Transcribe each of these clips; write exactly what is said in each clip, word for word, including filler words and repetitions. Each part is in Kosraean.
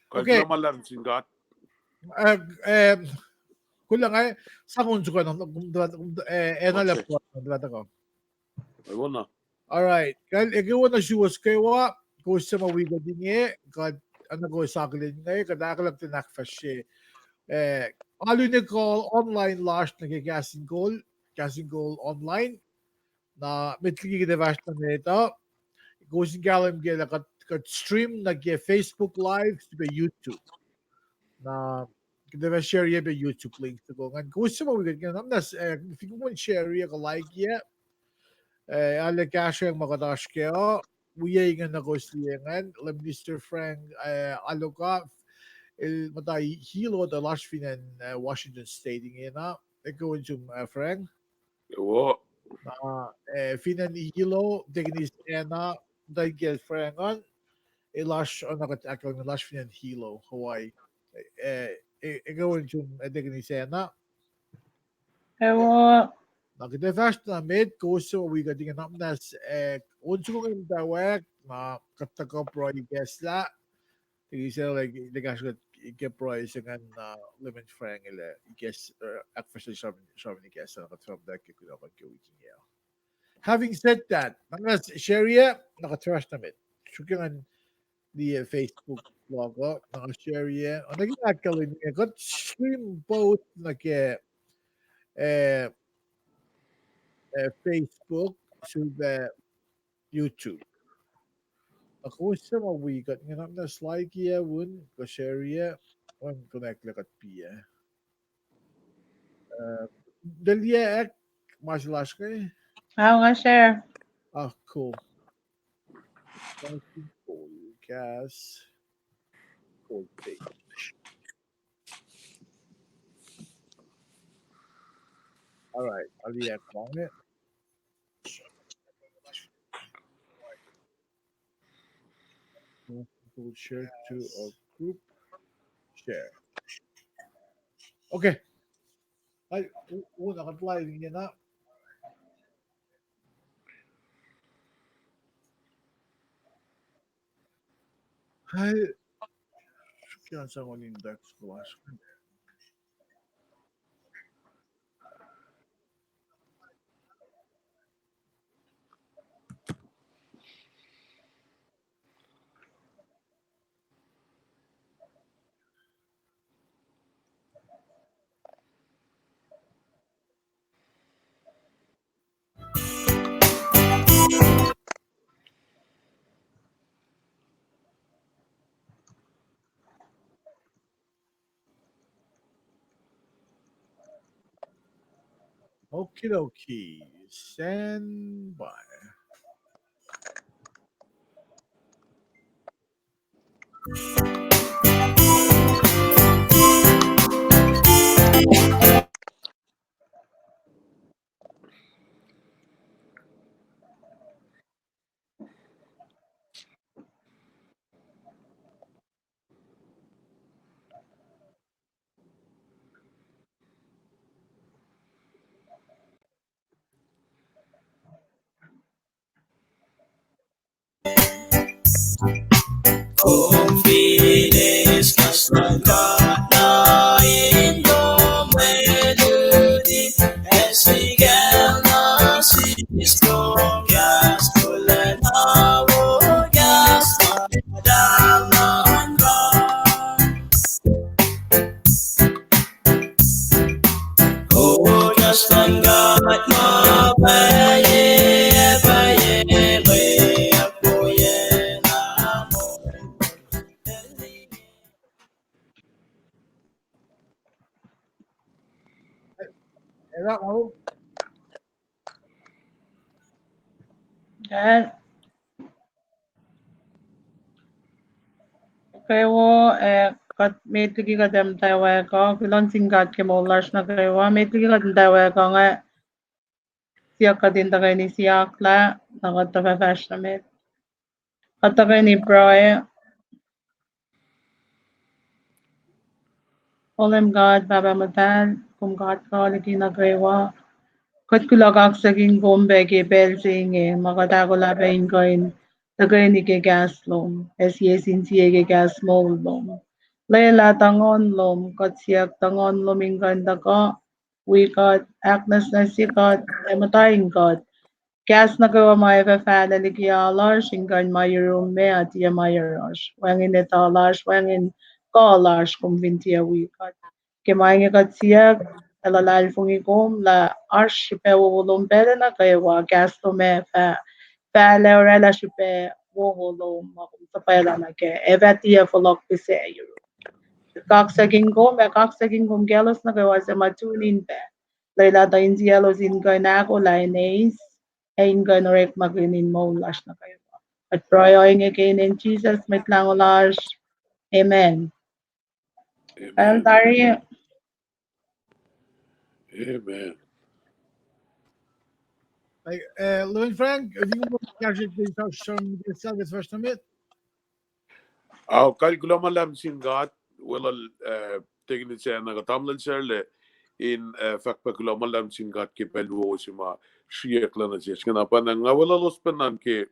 Kuloh ma luhlahp nuh sin God. Eh, eh, kuloh nga, sang on soko na, eh, ena lah, all right. Kal, ekuh wo nuh suwos kwewa, kowos suc ma wi kuht inge, kuht, ana kowos akihlen inge, kuht ahkolah in ahkfahsrye. Eh, alu nuh ke online lasr nuh ke Kahs in Kol, Kahs in Kol online. Na met liki kuht ac fahsr nuh met uh, kowos in kahlwem ke lah kuht, kuht stream nuh ke Facebook Live, srihpac YouTube. Na kuht ac fah share-ye pac YouTube link soko ingacn. Kowos suc ma wi kuht inge, na muhnahs, eh, fin kom share-ye kuh like-ye, eh, arlac kahsruh ma kuht oasr kac uh, wi inge na kowos liye ingacn, Lay Minister Frank, eh, Aloka, el muhta Hilo, tuh el oasr fin acn, eh, Washington State ingena, ekuh wo nuh sum, eh, Frank. Ekuh wo. Na, eh, fin acn Hilo, Deaconess Anna, muhta in kacl Frank an, el oasr, oacna kuht ahkkahlwemye, el oasr fin acn Hilo, Hawaii. Eh, eh, ekuh wo nuh sum, eh, Deaconess Anna. Ekuh wo. Na kuht ac fahsr nuh met, kowos suc ma wi kuht inge, na muhnahs, eh, on soko ingacn muhtwacwacack, na kuht tuhkuh pruhe ikacslah. Tuh ke sel, like, kahsruh kuht ke pruhe se ingacn, na Lay Minister Frank el ikacs, eh, ahkfahsrye sram, sram in ikacs, na kuht sramtack ke kunohkohn ke wik inge. Having said that, na nga share-ye, na kuht fahsr nuh met. Srihke ngan liye Facebook log uh, na nga share-ye. Oacna ke ahkkahlwemye, kuht stream both nuh ke, eh, eh, Facebook, srihpac YouTube. Na kowos suc ma wi kuht inge, na muhnahs like-ye, un kuh share-ye, un connect-ye kuht piyac. Eh, Delia, ek, ma se lasr ke? Ao, nga share. Ah, cool. Kahs in Kol, Kahs in Kol page. All right, I'll be at on it. Share to a group. Share. Okay. Ai, u-, una kuht live inge na. Ai, srihke an sang on index class. Okie dokie, stand by. Kom fin eis kahs luhn God na in kom luti, ac sikacl na sis kom kahs kuhlacna wo kahs ma muhtahl luhn God. O kahs luhn God ma pwacye, pwacye, mwe ahkwoye na moul. Ekuh wo, eh, kuht met liki kuht muhtwacwacack uh, kuloh nuh sin God ke moul lasr nuh kwewa, met liki kuht muhtwacwacack uh, nga siyuck kuht in tuhkweni siyuck lah, na kuht tuh fahsr nuh met. Kuht tuhkweni pruhe. O Leum God, Pahpah Muhtahl, kom God kuh liki nuh kwewa. Kuht kuloh kaksakihn kom pac ke pacl se inge, ma kuht ahkolah pac in kuh in tuhkweni ke kahs lom, ac sie sin sie ke kahs moul lom. Lwelah tuhnguhn lom, kuht siyuck tuhnguhn lom in kuh in tuhkuh wi kuht, ahknwacsnwacsye kuht, ac muhta in kuht. Kahs nuh kwewa ma ac fah fahlac liki alasr in kuh in ma yurum me, a tiac ma yohrohsr. Wacngihn etuh lasr, wacngihn kuh lasr, kom fin tiac wi kuht. Ke ma inge kuht siyuck ac luhlahlfongi kom lah oasr srihpac wowo lom pacl nuh kwewa, kahs lom ac fah fahlac oraclah srihpac wowo lom ma kom suhpwaclah nuh kac, ac fah tiac fohlohk pihsac yurum. Kaksakihn kom ac kaksakihn kom kaclos nuh kwewa suc ma tune in pac. Lwelah tuh insiyaclos in kuh in ahkolah in eis, ac in kuh in orekmakihn in moul lasr nuh kwewa. Kuht pruhe ohinge ke inen Jisus Mwet Lahngo lasr. Amen. Amen. Pacl tari. Amen. Ac, eh, Reverend Frank, if you want to catch it, please, uh, some, some, some, some, some, Au, kal kuloh ma luhlahp sin God, weluhl, eh, tekin sacna kuh tamuhlwel Sarlac in, eh, fahk pac kuloh ma luhlahp sin God ke pacl wowo se ma sriyucklac nuh sesr. Ingena pacna nga weluhlos pacna ke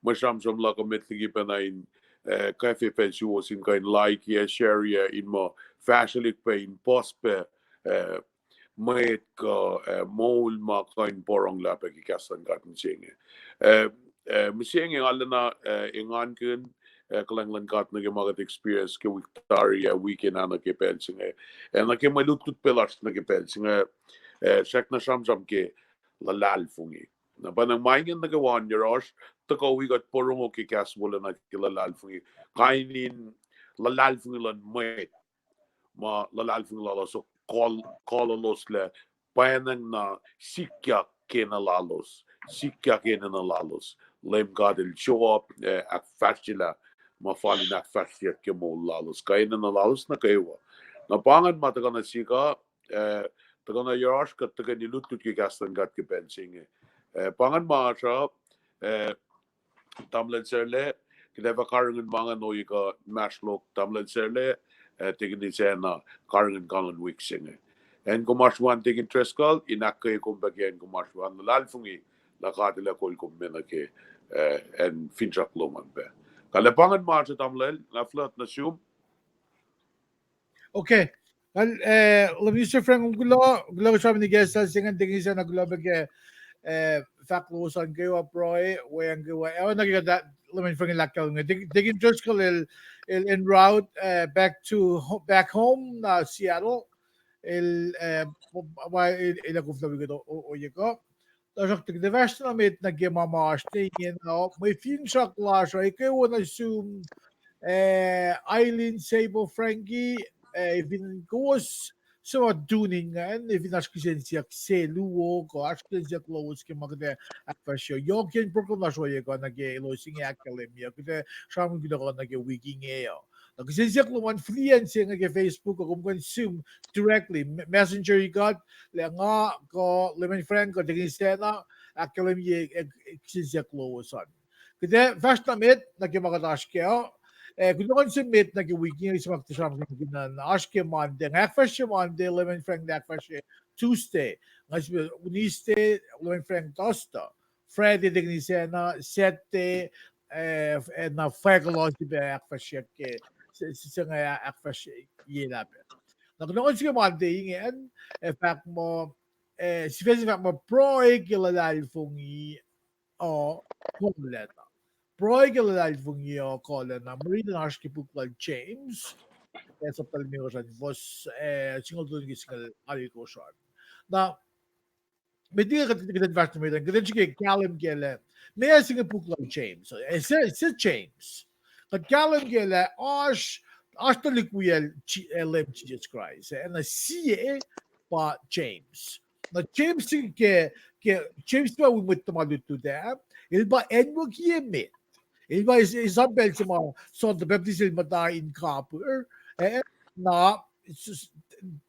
mwe sramsram luhk uh met liki pacna in, eh, kwacfe pacl suwohs in kuh in like ac share ac in muh fahsrwelihk pac in puhs pac, eh, mwet kuh, eh, moul ma kuh in porongo lah pac ke kahs luhn God mihsenge. Eh, eh, mihsenge nga lacna, eh, engankihn, eh, kuhlwacng luhn God nuh ke ma kuht experience ke wik tari ac weekend ah nuh ke pacl se inge. Eh, nuh ke mwe lutlut pac lasr nuh ke pacl se inge, eh, srackna sramsram ke luhlahlfongi. Na pa na ma ingacn nuh kwewa an yohrohsr, tuhkuh wi kuht porongo ke kahs wolacna ke luhlahlfongi. Kain in luhlahlfongi luhn mwet ma luhlahlfongi lalos uh kol-, kololoslac, pwacnwacng na sikyak kena lalos, sikyak enenuh lalos. Leum God El show up, eh, ahkfahsryelah ma fal in ahkfahsryeyuck ke moul lalos, kuh enenuh lalos nuh kwewa. Na pa ingacn ma tuhkuh na sihk uh, eh, tuhkuh na yohrohsr kuht tuhkweni lutlut ke kahs luhn God ke pacl se inge. Eh, pa ingacn ma oasr uh, eh, tamuhlwel Sarlac, kuht ac fah karihngihn ma ingacn ohiyac kuh inmahsrlok, tamuhlwel Sarlac, eh, tekin sacna karihngihn kanon wik se inge. Acn kom oasr wi an, tekin Driscoll, in ahkkweye kom pac ke acn kom oasr wi an, luhlahlfongi lah God El ac kol kom me nuh ke, eh, acn finsrak lom an pac. Kal, pa ingacn ma oasr uh tamuhlwel, nga fuhlwact nuh sum. Okay. Kal, eh, Leum Mister Frank, kuloh, kuloh ke sramsram ke sacn se ingacn, tekin sacna kuloh pac ke, eh, fahk lowos an kwewa, pruhe, weacng kwewa, ac oacna ke kuht, Leum Frank el ahkkahlwemye, tekin Driscoll el, el en route, eh, back to ho-, back home, na Seattle, el, eh, ma el, el ac koflah wi kuht o-, o-, ohiyac kuh. Tuhsruhktuh kuht ac fahsr na met nuh ke ma ma oasr ne ingena, mwe finsrak lasr uh, eke wo nuh sum, eh, Eileen, Sable, Frankie, eh, fin kowos suc ma tune in ingacn, eh, fin oasr kihsen siyuck se luo, kuh oasr kihsen siyuck lowos ke ma kuht ac ahkfahsrye yohk yen program lasr ohiyac kuh nuh ke elos inge ahkkahlwemye, kuht ac sramsramkihn kunohkohn nuh ke wik inge uh. Na kihsen siyuck lom an, filiyac se inge ke Facebook uh, kom kuh in sihm directly, me-, messenger-i kuht, lah nga kuh Leum Frank kuh tekin sacna ahkkahlwemye, eh, kihsen siyuck lowos an. Kuht ac fahsr na met nuh ke ma kuht oasr kac uh, eh, kunohkohn se met nuh ke wik inge, se ma kuht ac sramsramkihn an, oasr ke Monday, nga ahkfahsrye Monday, Leum Frank el ahkfahsrye Tuesday, nga sifil Wednesday, Leum Frank Thursday, Friday tekin sacna, Saturday, eh, f-, eh, na fahk lal se pac ahkfahsryeyuck ke, se, se, se nga ahkfahsryelah pac. Na kunohkohn se ke Monday ingacn, eh, fahk muh, eh, sifac se fahk muh pruhe ke luhlahlfongi uh kolacna. Pruhe ke luhlahlfongi uh kolacna. Mari na oasr ke puk lal James, eh, sapta limekohsr an, fuhs, eh, singucul tolu nuh ke singucul alkosr an. Na, met liki kuht, kuht in fahsr nuh met an, kuht in srihke kahlwem kac lah meac se inge puk lal James, eh, se, se James. Kuht kahlwem kac lah oasr, oasr tuhlihk wiyacl, eh, Leum Jisus Kraist, eh, na sie pa James. Na James ke, ke James pa wi mwet tuhma lutlut ah, el pa acnwucki emet. El pa es-, esam pacl se ma John the Baptist el muhta in kapir, eh, na s-, s-,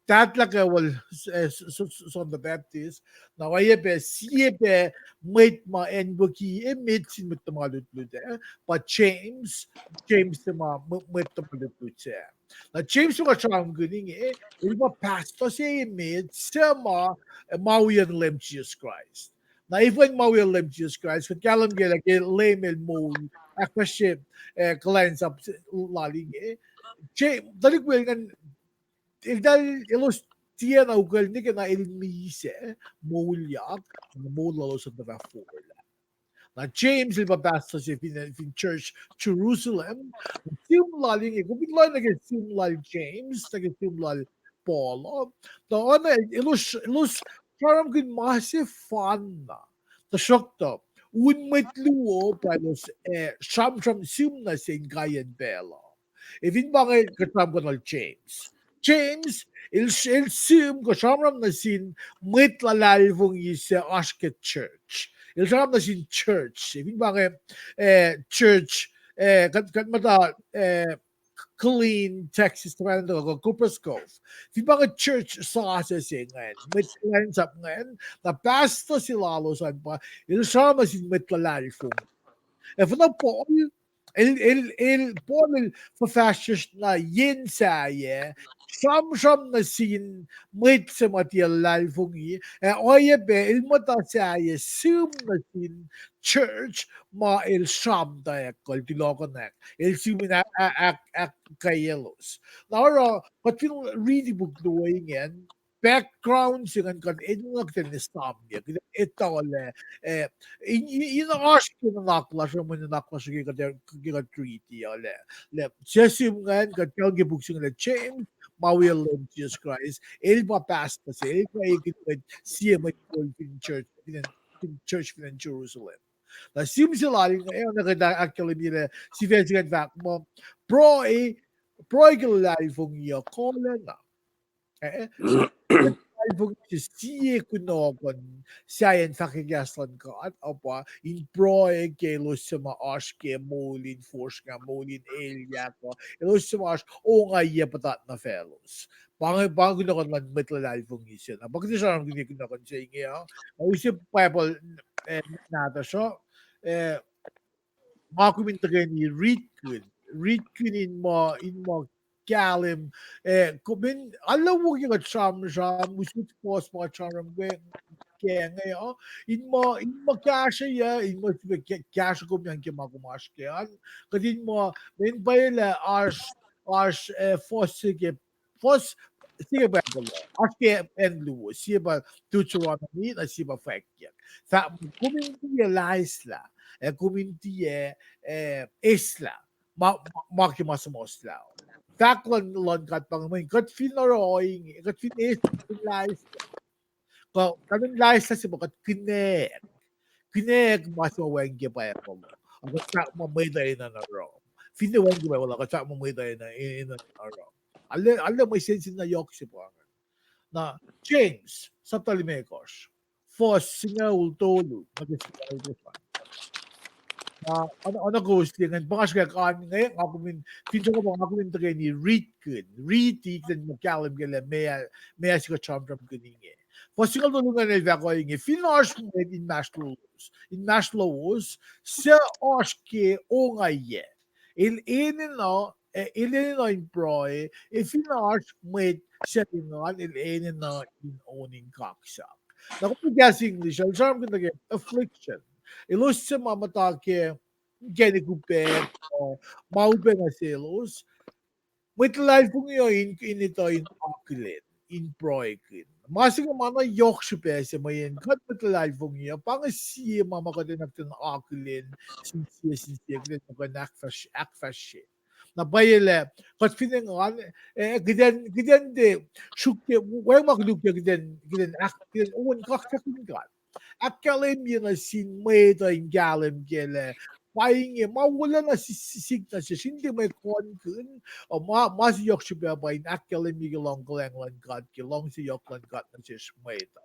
tahtlah kacwal, eh, s-, s-, s-, John the Baptist, na oacyacpac sie pac mwet ma acnwucki emet sin mwet tuhma lutlut ah, pa James, James se ma mwe-, mwet tuhma lutlut sac. Na James ma kuht sramsramkihn inge, el pa pastor se emet, suc ma, eh, ma wiyacn Leum Jisus Kraist. Na efuh ma wiyacl Leum Jisus Kraist, kuht kahlwem ke lah ke Leum El moul, ahkfahsrye, eh, kuhlwacnsap lal inge. Tuhlihk wiyacl ingacn, eltahl elos tiacna ukwacl nwe ke na el misac, moulyak, na moul lalos an tuh fah forlah. Na James el pa pastor se fin, fin church Jerusalem. Sihm lal inge, kom fin lohacng nuh ke sihm lal James, nuh ke sihm lal Paul uh, tuh oacna elos, elos sramsramkihn ma sefanna. Tuhsruhktuh un mwet luo pa elos, eh, sramsram sihm na se inkaiyacn pacl uh. Ac fin pa inge kuht sramsramkihn James. James, el, el sihm kuh sramsram nuh sin mwet luhlahlfongi suc oasr ke church. El sramsram nuh sin church. Ac fin pa inge, eh, church, eh, kuht, kuht muhta, eh, Killeen, Texas, tuhfahna kuh Copperas Cove. Fin pa inge church sasuc se ingacn, mwet kuhlwacnsap ingacn, na pastor se lalos an pa, el sramsram nuh sin mwet luhlahlfongi. Ac fin Paul, el, el, el, Paul el fuhfahsryucsr na yen sahyac, sramsram nuh sin mwet se ma tiac luhlahlfongi, ac oacyacpac el muhta sahyac sihm nuh sin church ma el sramtweack kuh el tulokihnack. El sihm in ahk, ahk, ahk, ahkkweyelos. Na oruh, kuht fin riti puk luo ingacn, background se ingacn kuht enenuh kuht in esamyuck, kuht in etuh lah, eh, in, in, in oasr ke nuhnak lasr uh, mwe nuhnak lasr uh ke kuht, ke kuht riti uh lah, lah se sihm ingacn kuht kahlwem ke puk se inge lah James, ma wiyacl Leum Jisus Kraist, el pa pastor se, el pa ekihn mwet, sie mwet kol fin church, fin, fin church fin acn Jerusalem. Na sihm se lal inge, eh, na kuht ahkkahlwemye lah sifac se ingacn fahk muh, pruhe, pruhe ke luhlahlfongi uh kolacna. Eh, luhlahlfongi se sie kunohkohn sahyacn fahkwack kahs luhn God uh pa in pruhe ke elos suc ma oasr ke moul in fosrngah, moul in elyah uh, elos suc ma oasr ongaiyac puhtat nuh faclos. Pa inge, pa inge kunohkohn luhn mwet luhlahlfongi se. Na pa kuht ac sramsramkihn kunohkohn se inge uh, na use Bible, eh, nahtuhsr uh, eh, nga kom in tuhkweni ritkihn, ritkihn in muh, in muh kahlwem, eh, kom in, arlac wo ke kuht sramsram, usot fuhs ma kuht sramsram ke, ke inge uh, in muh, in muh kahsrweyuc, in muh srihpac ke, kahsruh kom an ke ma kom oasr ke an, kuht in muh, mweyen pwacye lah oasr, oasr, eh, fuhs se ke fuhs se ke Bible uh, oasr ke acn luo, sie pa Deuteronomy, na sie pa Fwackyuck. Fahk, kom in tiac laislah, ac kom in tiac, eh, eslah ma, ma, ma ke ma suhmuhslah. Fahk luhn, luhn God pa inge, mweyen kuht fin oruh ohinge, kuht fin es, fin laislah, kuh, kuht in laislah se pa kuht kihnack, kihnack ma se ma wacngihn ke Bible uh. Ac kuht fahk muh mwet uh enenuh oruh. Finne wacngihn ke Bible uh, kuht fahk muh mwet uh enenuh, enenuh oruh. Arlac, arlac mwe sensen na yohk se pa inge. Na James sapta limekohsr, fuhs singucul tolu nuh ke singucul tolu. Na oacna, oacna kowos liye ingacn, pa nga srihkwack an inge, nga kom in, fin soko pa nga kom in tuhkweni ritkihn, riti kuht in muh kahlwem ke lah meac, meac se kuht sramsramkihn inge. Fuhs singucul tolu ingacn el fahk ohinge, fin oasr mwet inmahsrlowos, inmahsrlowos suc oasr ke ongaiyac, el enenuh, eh, el enenuh in pruhe, ac fin oasr mwet suc engan, el enenuh in on in kaksak. Na kom kahs English, el sramsramkihn nuh ke affliction. Elos suc ma muhta ke inkacnek upac, uh, ma upac nuh selos, mwet luhlahlfongi uh in, in etuh in akihlen, in pruhekihn. Ma se inge ma na yohk srihpac se mweyen kuht mwet luhlahlfongi uh, pa inge sie ma ma kuht enenuh kuht in akihlen sin sie sin sie, kuht enenuh kuht in ahkfahsr-, ahkfahsrye. Na pwacye lah kuht fin engan, eh, kuht in, kuht in tiac suk ke, wacngihn ma koluk ke kuht in, kuht in ahk-, kuht in on kaksakin God. Ahkkahlwemye nuh sin mwet uh in kahlwem ke lah pa inge ma wolacna si-, si-, sik nuh sesr, in tiac mwe kohnkihn, uh, ma, ma se yohk srihpac pa in ahkkahlwemye ke luhngkuhlwacng luhn God, ke luhngse yohk luhn God nuh sesr mwet uh.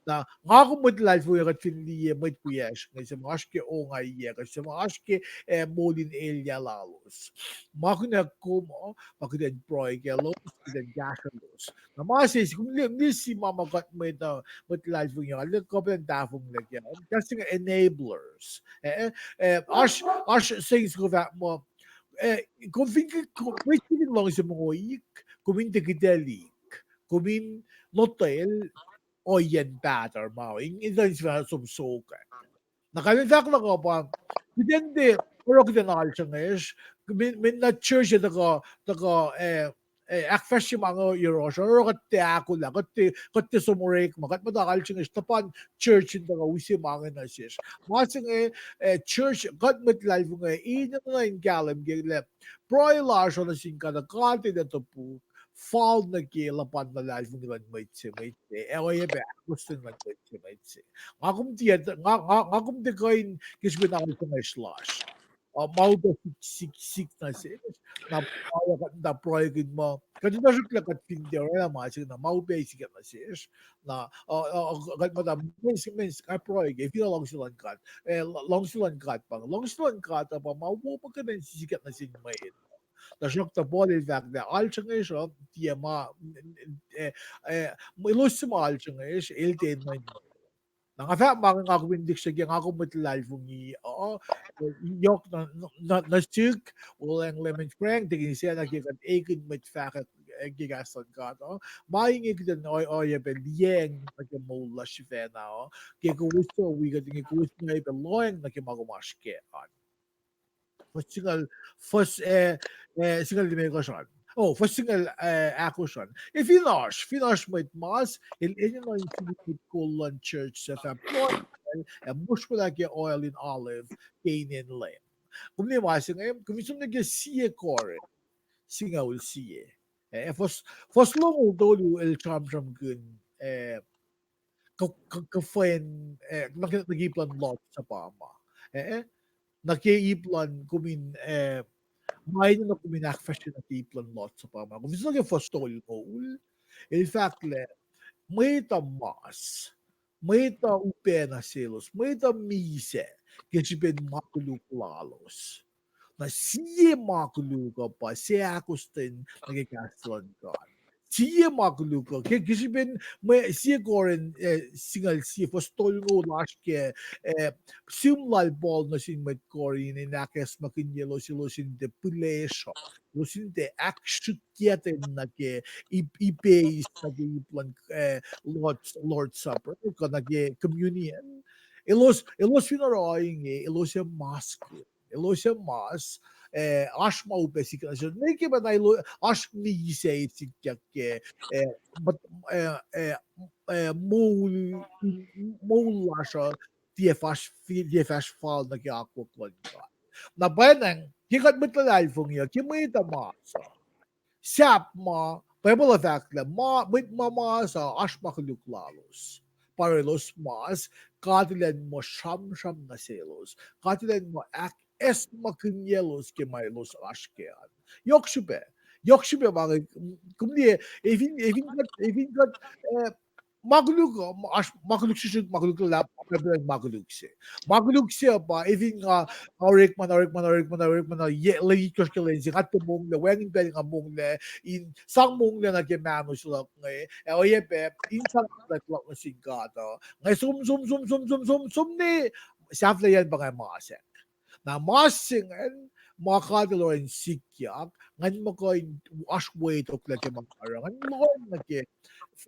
Na nga kom mwet luhlahlfongi kuht fin liye mwet wiyacsr inge suc ma oasr ke ongaiyac, kuh suc ma oasr ke, eh, moul in elyah lalos, ma kunac kom uh, ma kuht in pruhe kaclos, kuht in kahsrwelos. Na ma se, kom liye, liye sie ma ma kuht mwet, uh, mwet luhlahlfongi uh, arlac kuh pac in tahfonglac kac, kahs se inge enablers. Eh, eh, oasr, oasr saying se kom fahk muh, eh, kom fin, kom, mwet fin luhngse mongoik, kom in tiac kihtaclihk, kom in lotwel, ohiyacn pattern ma in, in, in sifacna som sokwack. Na kalmen fahk luhk uh pa, kuht in tiac oruh kuht in alsruhngesr, min, min na church uh tuhkuh, tuhkuh, eh, eh, ahkfahsrye ma inge yohrohsr, oruh kuht tiac ahkolah, kuht tiac, kuht tiac som orekma, kuht muhta alsruhngesr, tuhpan church in tuhkuh use ma inge nuh sesr. Ma se inge, eh, church, kuht mwet luhlahlfongi inge, enenuh in kahlwem ke lah pruhe lasr uh nuh sin God, God El ac topuk fal nuh ke luhpan luhlahlfongi luhn mwet se, mwet se, ac oacyacpac ahkostwen luhn mwet se, mwet se. Nga kom tiac, nga, nga, nga kom tiac kuh in ke srihpen alsruhngesr lasr. Uh, ma upac sik, sik, sik nuh sesr, na, uh, muhta pruhekihn muh kuht in tuhsruhklah kuht fin tiac orwaclah ma se inge, na ma upac sikyak nuh sesr, na, uh, uh, kuht muhta means, means, kuht pruhe ke, finne luhngse luhn God, eh, luhngse luhn God pa, luhngse luhn God uh pa ma wo muhkwena sikyak nuh sin mwet. Tuhsruhktuh Paul el fahk lah alsruhngesr uh tiac ma, eh, eh, elos suc ma alsruhngesr, el tiac nuh. Na nga fahk ma nga kom in liksreni ke nga kom mwet luhlahlfongi uh, yohk nuh, nuh, nuh sihk, olwelah Leum in pruhe, tekin sacna ke kuht ekihn mwet fahkwack ke kahs luhn God uh. Ma inge kuht in oacyacpac liyacacng nuh ke moul lasr sifacna uh, ke kowos suc wi kuht inge, kowos in oacyacpac lohacng nuh ke ma kom oasr kac an. Fuhs singucul, fuhs, eh, eh, singucul limekohsr an. Oh, fuhs singucul, eh, ahkosr an. Ac fin oasr, fin oasr mwet mas, el enenuh in suli mwet kol luhn church suc fah pruhe, ac mosrwelah ke oil in olive ke inen Leum. Kom liye ma se inge, kom fin som nuh ke Sie Korin, singucul sie. Eh, fuhs, fuhs longoul tolu el sramsramkihn, eh, kuh, kuh, kuhfwen, eh, nuh ke, nuh ke ip luhn Lord's Supper ma. Eh, nuh ke ip luhn kom in, eh, ma enenuh kom in ahkfahsrye nuh ke ip luhn Lord's Supper ma. Kom fin som nuh ke fuhs tolngoul, el fahk lah mwet uh mas, mwet uh upac nuh selos, mwet uh misac ke srihpen ma koluk lalos. Na sie ma koluk uh pa se ahkostwen nuh ke kahs luhn God. Sie ma koluk uh, ke, ke srihpen mwe Sie Korin, eh, singucul sie, fuhs tolngoul oasr ke, eh, sihm lal Paul nuh sin mwet Korin in ahkacsmakihnye elos, elos in tiac pihlesruh, elos in tiac ahksrihkye ten nuh ke ip, ipeis nuh ke ip luhn, eh, Lord's, Lord's Supper, kuh nuh ke communion. Elos, elos fin oruh inge, elos ac mas, elos ac mas, eh, oasr ma upac sikyak nuh sesr. Nwe ke pacna elos, oasr misac sikyak ke, eh, moul, moul lasr uh tiac fahsr, tiac fahsr fal nuh ke akwuck luhn God. Na pwacnwacng ke kuht mwet luhlahlfongi uh, ke mwet uh mas uh, sahp ma Bible uh fahk lah ma, mwet ma mas uh oasr ma koluk lalos. Pa oruh elos mas, God El an muh sramsram nuh selos. God El an muh ahkacsmakihnyelos ke ma elos oasr kac an. Yohk srihpac. Yohk srihpac ma, kom liye, efin, efin kuht, efin kuht, eh, ma koluk, ma koluk srihsrihk, ma koluk luhlahp, ma koluk se. Ma koluk se pa, efin nga, nga orekma, orekma, orekma, orekma, ye, lwen itkohsr ke lwen se, nga tiac monglac, wacngihn pacl nga monglac, in sang monglac nuh ke mahno se luhk inge, ac oacyacpac in sang luhk nuh sin God uh, nga som, som, som, som, som, som, som ne, sahflahiyacn pa nga mas ac. Na mas se ingacn, ma God El oruh in sikyak, ngan muh kuh in oasr wetoklac ke ma oruh, ngan lohacng nuh ke,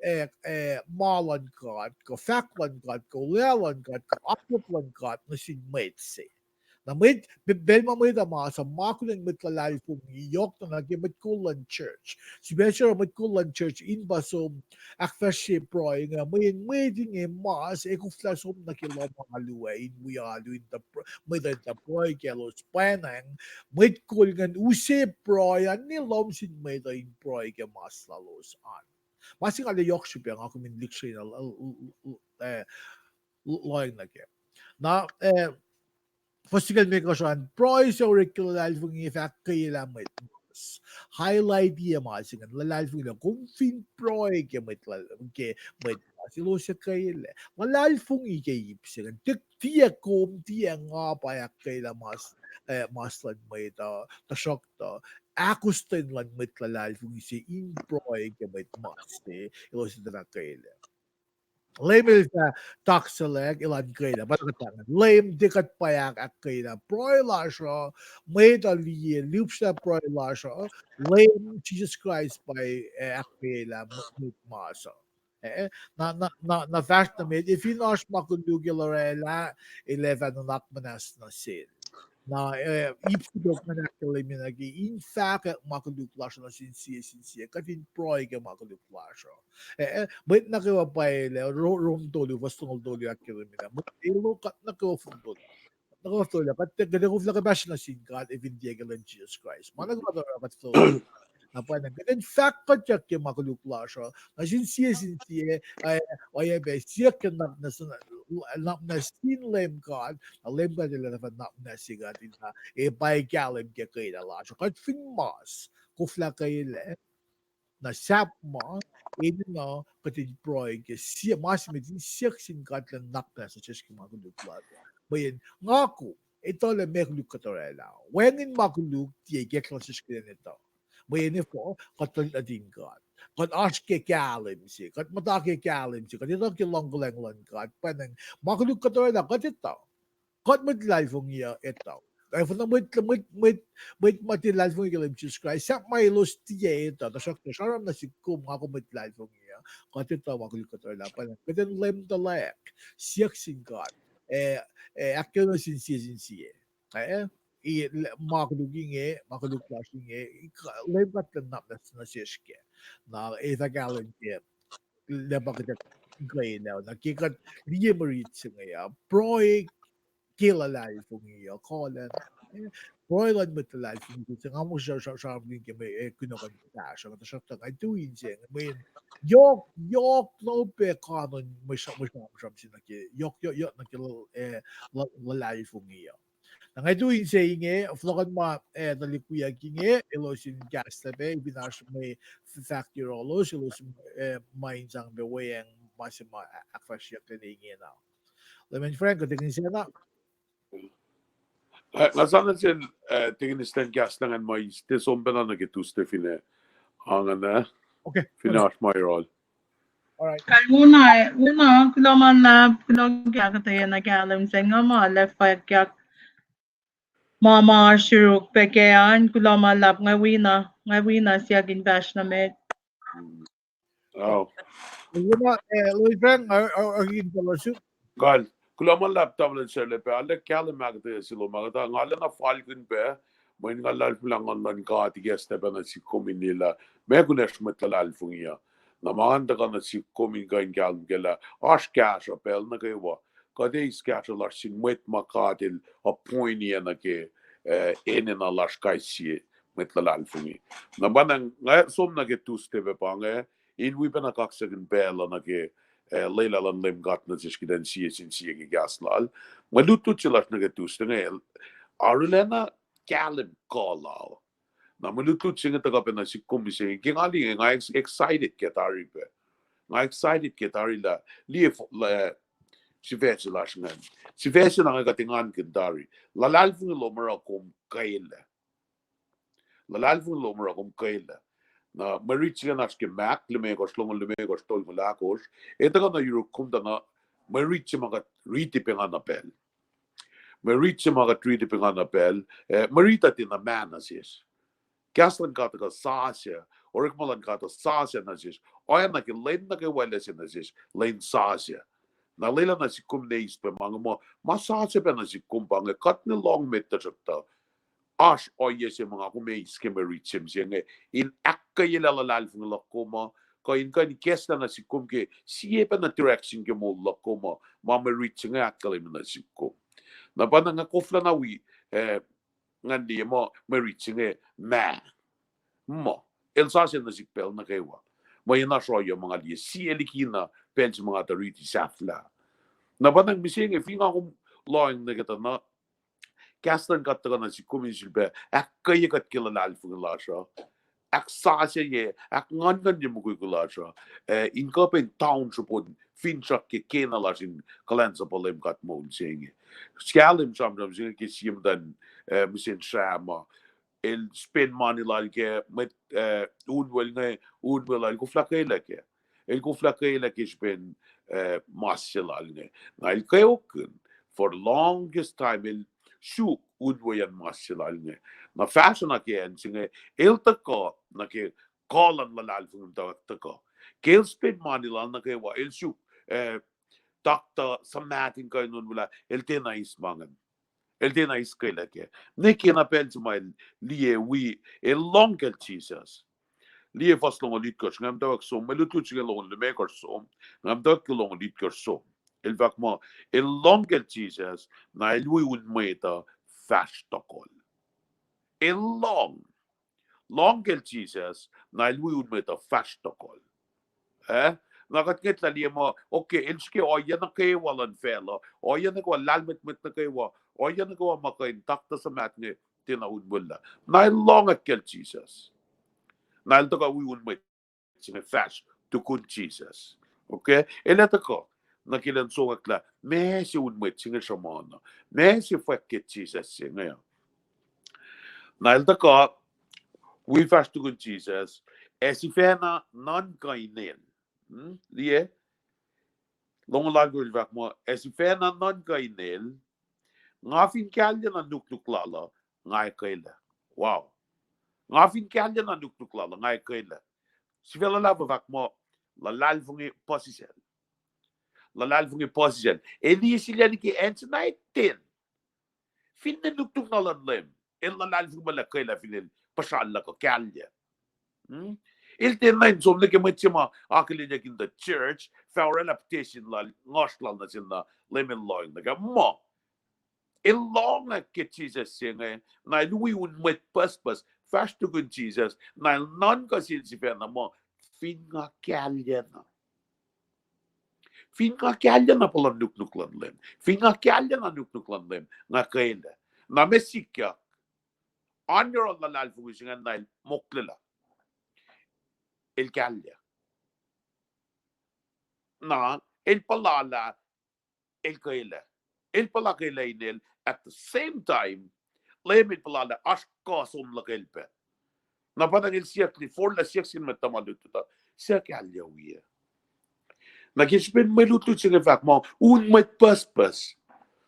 eh, eh, ma luhn God, kuh fahk luhn God, kuh olwelah luhn God, kuh akwuck luhn God nuh sin mwet se. Na mwet, pacl ma mwet uh mas uh, ma kunen mwet luhlahlfongi, yohk na nuh ke mwet kol luhn church. Sipac se oruh mwet kol luhn church in pa som ahkfahsrye pruhe inge, mweyen mwet inge mas ac koflah som nuh ke lohm alu ac in wi alu in tuh, mwet uh in tuh pruhe kaclos. Pwacnwacng mwet kol ingacn use pruhe an ne lohm sin mwet uh in pruhe ke mas lalos an. Ma se nga liye yohk srihpac nga kom in liksreni, eh, lohacng nuh kac. Na, eh, fuhs singucul limekohsr an, pruhe suc orek ke luhlahlfongi fah ahkkweyelah mwet mas. Highlight-i ma se ingacn, luhlahlfongi lah kom fin pruhe ke mwet, ke mwet mas, elos ac ahkkweyelah. Luhlahlfongi ke ip se ingacn, tiac kom, tiac nga pa ahkkweyelah mas, eh, mas luhn mwet uh, tuhsruhktuh ahkostwen luhn mwet luhlahlfongi se in pruhe ke mwet mas se, elos in tuh fah ahkkweyelah. Leum El fah taksalac, elan ahkkweyelah, pa kuht pahngpahng Leum, tiac kuht pa ahkkweyelah pruhe lasr uh, mwet uh liye, lihpsrlah pruhe lasr uh, Leum Jisus Kraist pa, eh, ahkkweyelah mwet mas uh. Eh, na, na, na, na fahsr nuh met, efin oasr ma koluk el orwaclah, el ac fah nuhnak muhnahs nuh sel. Na, eh, ip soko ma ahkkahlwemye nuh ke in fahkwack ma koluk lasr nuh sin sie sin sie, kuht in pruhe ke ma koluk lasr uh. Eh, eh, mwet nuh kwewa pwacye lah, Ro-, Rom tolu, fuhs longoul tolu ahkkahlwemye lah, mwet elos kuht nuh kwewa fongtol. Nuh kwewa fongtol, kuht, kuht ac koflah kuhpahsr nuh sin God, efin tiac ke Leum Jisus Kraist. Ma nuh kwewa kuht oruh kuht fongtol. Na pwacnwacng, kuht in fahk kuhtyak ke ma koluk lasr uh, nuh sin sie sin sie, eh, oacyacpac siyuck ke nuhnak muhnahs, nuhnak muhnahs sin Leum God, na Leum God El ac fah nuhnak muhnahs se kuht in, eh, pwacye kahlwem ke kena lasr uh. Kuht fin mas, koflah kena, na sahp ma, enenuh kuht in pruhe ke sie, ma se met in siyuck sin God lah nuhnak muhnahs nuh sesr ke ma koluk lasr uh. Mweyen nga kom etuh lah meac koluk kuht orwaclah. Wacngihn ma koluk tiac ikacklah nuh sesr kuht in etuh. Mweyen efuh, kuht tuhlihk nuhtin God. Kuht oasr ke kahlwem se. Kuht muhta ke kahlwem se. Kuht etuh ke luhngkuhlwacng luhn God. Pwacnwacng, ma koluk kuht orwaclah, kuht etuh. Kuht mwet luhlahlfongi uh etuh. Ac fin mwet, mwet, mwet, mwet ma tiac luhlahlfongi ke Leum Jisus Kraist, sahp ma elos tiac etuh, tuhsruhktuh sramsram nuh sihk kom, nga kom mwet luhlahlfongi uh, kuht etuh ma koluk kuht orwaclah, pwacnwacng kuht in lemtuhlac, siyuck sin God, eh, eh, ahkkweye nuh sin sie sin sie. Eh, ma koluk inge, ma koluk lasr inge, Leum God El nuhnak muhnahs nuh sesr kac. Na, eh, fah kahlwem ke lah pa kuht ac kena, na ke kuht liye mwe rit se inge uh, pruhe ke luhlahlfongi uh, kolana, eh, pruhe luhn mwet luhlahlfongi se, nga muh sra-, sra-, sramsramkihn ke mwe, eh, kunohkohn fahsruh, tuhsruhktuh nga tui inse inge, mweyen yohk, yohk na upac kanon mwe sra-, mwe sramsram se nuh ke, yohk, yohk, yohk nuh ke, eh, luh-, luhlahlfongi uh. Na nga tui inse inge, fohlohkohn ma, eh, tuhlihk wiyuck inge, elos in kahslah pac, fin oasr mwe f-, fahk yohrohlos, elos, eh, ma in sang pac weacng ma se ma a-, ahkfahsryeyucklac ingena. Leman Frank, kuht ingena. Eh, nga sana sel, eh, tikin istan kahs na ngan ma is te som pacna nuh ke Tuesday finne, ah, ngana, finne oasr ma yohrohl. Kalmuna, una, kuloh ma luhlahp, kuloh ke ahkuhtweyac na kahlwem se inge ma lef fwackyuck. Ma ma oasr yuruk pac kac an, kuloh ma luhlahp, nga wina, nga wina siyuck in fahsr nuh met. Kuloh ma luhlahp, tamuhlwel Serlepac, arlac kahlwem ahkuhtweyac se lom ah, kuhtuh nga lacna falkihn pac, mweyen nga luhlahlfongi lah Nguhn luhn God ikacslah pacna sihk kom in liyelah meac kunacsr mwet luhlahlfongi uh. Na ma ngan tuhkuh nuh sihk kom in kuh in kahlwem kac lah oasr kahsruh pacl nuh kwewa. Kuht eis kahsruh lasr sin mwet ma God El appoint nuh ke, eh, enenuh lasr kais sie mwet luhlahlfongi. Na pa nga som nuh ke Tuesday pac pa inge, in wi pacna kaksakihn pacl uh nuh ke, eh, lwelah luhn Leum God nuh sesr kuht in sie sin sie ke kahs lal. Mwe lutlut se lasr nuh ke Tuesday inge, arulacna kahlwem kuh lal. Na mwe lutlut se inge tuhkuh pac nuh sihk kom mihsenge, ke nga liye inge nga ex-, excited ke tari pac. Nga excited ke tari lah, liye, sifac se lasr ingacn. Sifac se na inge kuht engankihn tari. Luhlahlfongi lom oruh kom kwelac. Luhlahlfongi lom oruh kom kwelac. Na mwe rit se inge oasr ke Mark limekohsr, longoul limekohsr, tolngoul ahkosr. Etuh kuh na yuruk kom tuh na mwe rit se ma kuht riti pacna pacl. Mwe rit se ma kuht riti pacna pacl, eh, mwe rit uh tiacna mah nuh sesr. Kahs luhn God uh kuh sasuc, orekma luhn God uh sasuc nuh sesr. Oacna ke lwen nuh kwewa El ase nuh sesr, lwen sasuc. Na lwelah nuh sihk kom in eis pac ma inge muh, ma sasuc pac nuh sihk kom pa inge kuht ne lohng met tuhsruhktuh oasr ohiyac se ma nga kom eis ke mwe rit se mihsenge in ahkkweyelah luhlahlfongi luhk kom uh, kuh in kuh in ikacslah nuh sihk kom ke sie pacna direction ke moul luhk kom uh, ma mwe rit se inge ahkkahlwemye nuh sihk kom. Na pa nga koflah na wi, eh, ngan liye muh mwe rit se inge mah. Muh, el sasuc nuh sihk pacl nuh kwewa. Mweyen oasr ohiyac ma nga liye sie likina pacl se ma nga tuh riti sahflah. Na pa nga mihsenge fin nga kom lohacng nuh ke tuh na kahs luhn God tuhkuh nuh sihk kom in sifilpac ahkkweye kuht ke luhlahlfongi lasr uh, ahksasucye, ahknguhnnguhnnye mukwikwi lasr uh, eh, in kuh pac in taun srihpen finsrak ke kena lasr in kuhlwacnsapuh Leum God moul se inge. Kahlwem sramsram se inge ke sie muhtwacn, eh, mihsenge srah ma el spend money lal ke mwet, eh, unwel inge, unwel lal koflah kwelac kac. El koflah kwelac ke srihpen, eh, mas se lal inge. Na el kweokkihn for the longest time el suk unweacn mas se lal inge. Na fahsruh na ke acn se inge, el tuhkuh nuh ke kuh luhn luhlahlfongi muhtwacwacack tuhkuh. Ke el spend mani lal nuh kwewa, el suk, eh, taktuh suhmaht in kuh in onwelah, el tiacna eis ma ingacn. El tiacna eis kwelah kac. Ne ke na pacl se ma el liye wi, el lohng kacl Jisus. Liye fuhs longoul itkohsr, nga muhtwacwacack som, mwe lutlut se inge longoul limekohsr som, nga muhtwacwacack ke longoul itkohsr som. El fahk muh, el lohng kacl Jisus, na el wi un mwet uh fahsr tohkohl. El lohng. Lohng kacl Jisus, na el wi un mwet uh fahsr tohkohl. Eh? Na kuht ngwetlah liye muh, okay, el srihke ohiyac nuh kwewa luhn facluh, ohiyac nuh kwewa, lahlmwetmwet nuh kwewa, ohiyac nuh kwewa ma kuh in taktuh suhmaht inge tiacna onwelah. Na el lohng kacl Jisus. Na el tuhkuh wi un mwet se inge fahsr tukun Jisus. Okay? El ac tuhkuh nuh ke lwen sokwack lah meac se un mwet se inge sruhmuhn uh, meac se fwack ke Jisus se inge. Na el tuhkuh wi fahsr tukun Jisus, ac sifacna nuhnkuh inel. Hmm? Liye? Longoul alkosr el fahk muh, ac sifacna nuhnkuh inel, nga fin kahlyac na nuknuk lal uh, nga ac kwelah. Wow. Nga fin kahlyac na nuknuk lal uh, nga ac kwelah. Sifac luhlahp uh fahk muh, luhlahlfongi puhsisacl. Luhlahlfongi puhsisacl. El eis ilyac liki acn se na etin. Finne nuknuk na luhn Leum, el luhlahlfongi muh el ac kwelah fin el puhsra luhk uh kahlyac. Hmm? El tiacna in som nuh ke mwet se ma akihlenyuck in the church, fah orwaclah petition lal, ngohsr lal nuh sin na Leum el lohng nuh kac. Muh, el lohng ke Jisus se inge, na el wi un mwet pucspucs fahsr tukun Jisus, na el nuhnkuh sel sifacna muh, fin nga kahlyac na. Fin nga kahlyac na puhlan nuknuk luhn Leum, fin nga kahlyac na nuknuk luhn Leum, nga kwelah. Na meac sikyak? Oan yohrohl luhlahlfongi se ingacn na el moklelah. El kahlyac. Na el puhla lah el kwelah. El puhla kwelah inel at the same time, Leum el puhla lah oasr kuh som luhk el pac. Na pa na el siyuck, forlah siyuck sin mwet tuhma lutlut uh, suc kahlyac wi? Na ke srihpen mwe lutlut se inge fahk muh un mwet pucspucs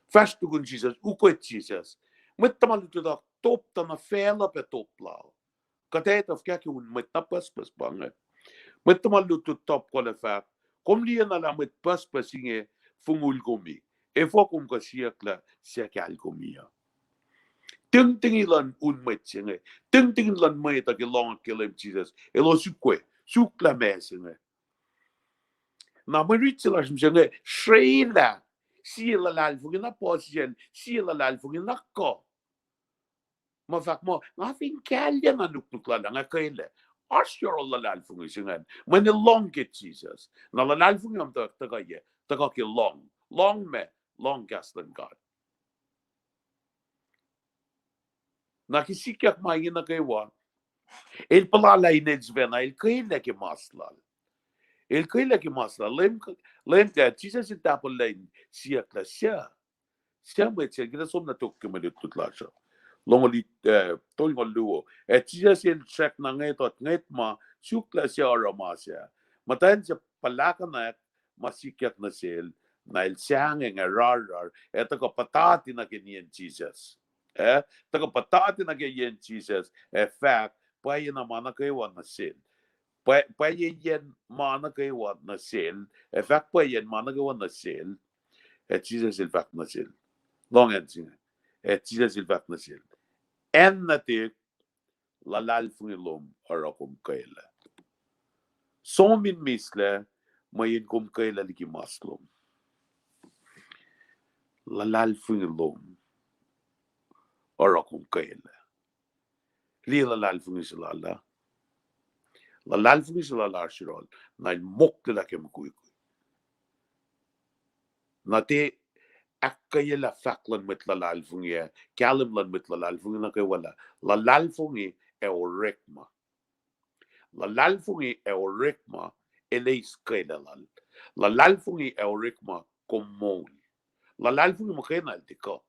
fahsr tukun Jisus, ukwe Jisus, mwet tuhma lutlut uh top tuh nuh facluh pac top lal. Kuht etuh fuhkah ke un mwet na pucspucs pa inge? Mwet tuhma lutlut top kuh lah fahk, kom liye na lah mwet pucspucs inge fongul kom, efuh kom kuh siyuck lah suc kahl kom uh? Tingtingi luhn un mwet se inge, tingtingi luhn mwet uh ke lohng ke Leum Jisus, elos ukwe, suk lah meac se inge. Na mwe rit se lasr mihsenge srelah sie luhlahlfongi na puhsisacl, sie luhlahlfongi na kuh. Ma fahk muh, nga fin kahlyac na nuknuk lal ah, nga kwelah. Oasr yohrohl luhlahlfongi se ingacn, mweyen el lohng ke Jisus. Na luhlahlfongi uh tuhkuh, tuhkuh ke lohng. Lohng ma, lohng kahs luhn God. Na ke sikyak ma inge nuh kwewa, el puhla lah inel sifacna el kwelah ke mas lal. El kwelah ke mas lal. Leum, Leum, Jisus el tahpuhllac in siyuck lah suc, suc mwet se, kuht som na tok ke mwe lutlut lasr uh. Longoul, eh, tolngoul luo. Ac Jisus el srackna ngwet, ngwet ma, suk lah suc oruh ma sac. Muhtwacn se puhlakihnyuck ma sikyak nuh sel, na el sahngweng ac rarrar, ac tuhkuh puhtati nuh ke nien Jisus. Eh, tuhkuh puhtati nuh ke yen Jisus, ac fahk, pwacyena ma nuh kwewa nuh sel. Pwa-, pwacyena ma nuh kwewa nuh sel, ac fahk pwacyena ma nuh kwewa nuh sel. Ac Jisus el fahk nuh sel, lohng acn se inge. Ac Jisus el fahk nuh sel, acn nuhtihk, luhlahlfongi lom oruh kom kwelah. Som in mislac, mweyen kom kwelah liki mas lom. Luhlahlfongi lom oruh kom kwelah. Liye luhlahlfongi se lal ah. Luhlahlfongi se lal ah oasr yohrohl, na el moklelah ke mukwikwi. Na tiac ahkkweyelah fahk luhn mwet luhlahlfongi ac kahlwem luhn mwet luhlahlfongi nuh kwewa lah luhlahlfongi ac orekma. Luhlahlfongi ac orekma el eis kwelah lal. Luhlahlfongi ac orekma kom moul. Luhlahlfongi muhkwena el tiac kuh.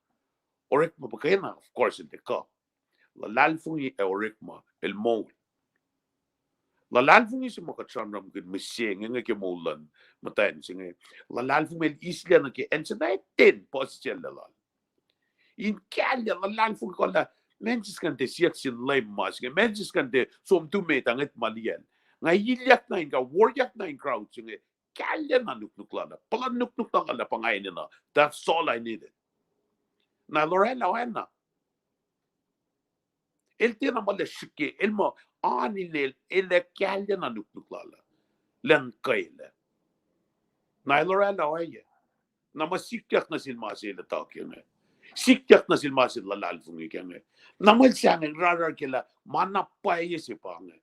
Orekma muhkwena, of course, el tiac kuh. Luhlahlfongi ac orekma el moul. Luhlahlfongi se ma kuht sramsramkihn mihsenge inge ke moul luhn muhtwacn se inge, luhlahlfongi el eis ilyac nuh ke acn se na etin puhsisacl lal. In kahlyac luhlahlfongi kuh lah, meac sisken tiac siyuck sin Leum ma se inge, meac sisken tiac som tu met ah ngwet ma liyacl. Nga ilyak na in ka, woryak na in crowd se inge, kahlyac na nuknuk lal ah. Puhlan nuknuk na lal ah pa nga enenuh. That's all I needed. Na el oraclah oacna. El tiacna ma lah srihke, el muh an inel, el ac kahlyac na nuknuk lal ah. Lah in kwelah. Na el oraclah oacyacpac. Na ma sikyak nuh sel ma se el etuh kac inge. Sikyak nuh sel ma se el luhlahlfongi kac inge. Na ma el sahngweng rarrar kac lah ma na pwacye se pa inge.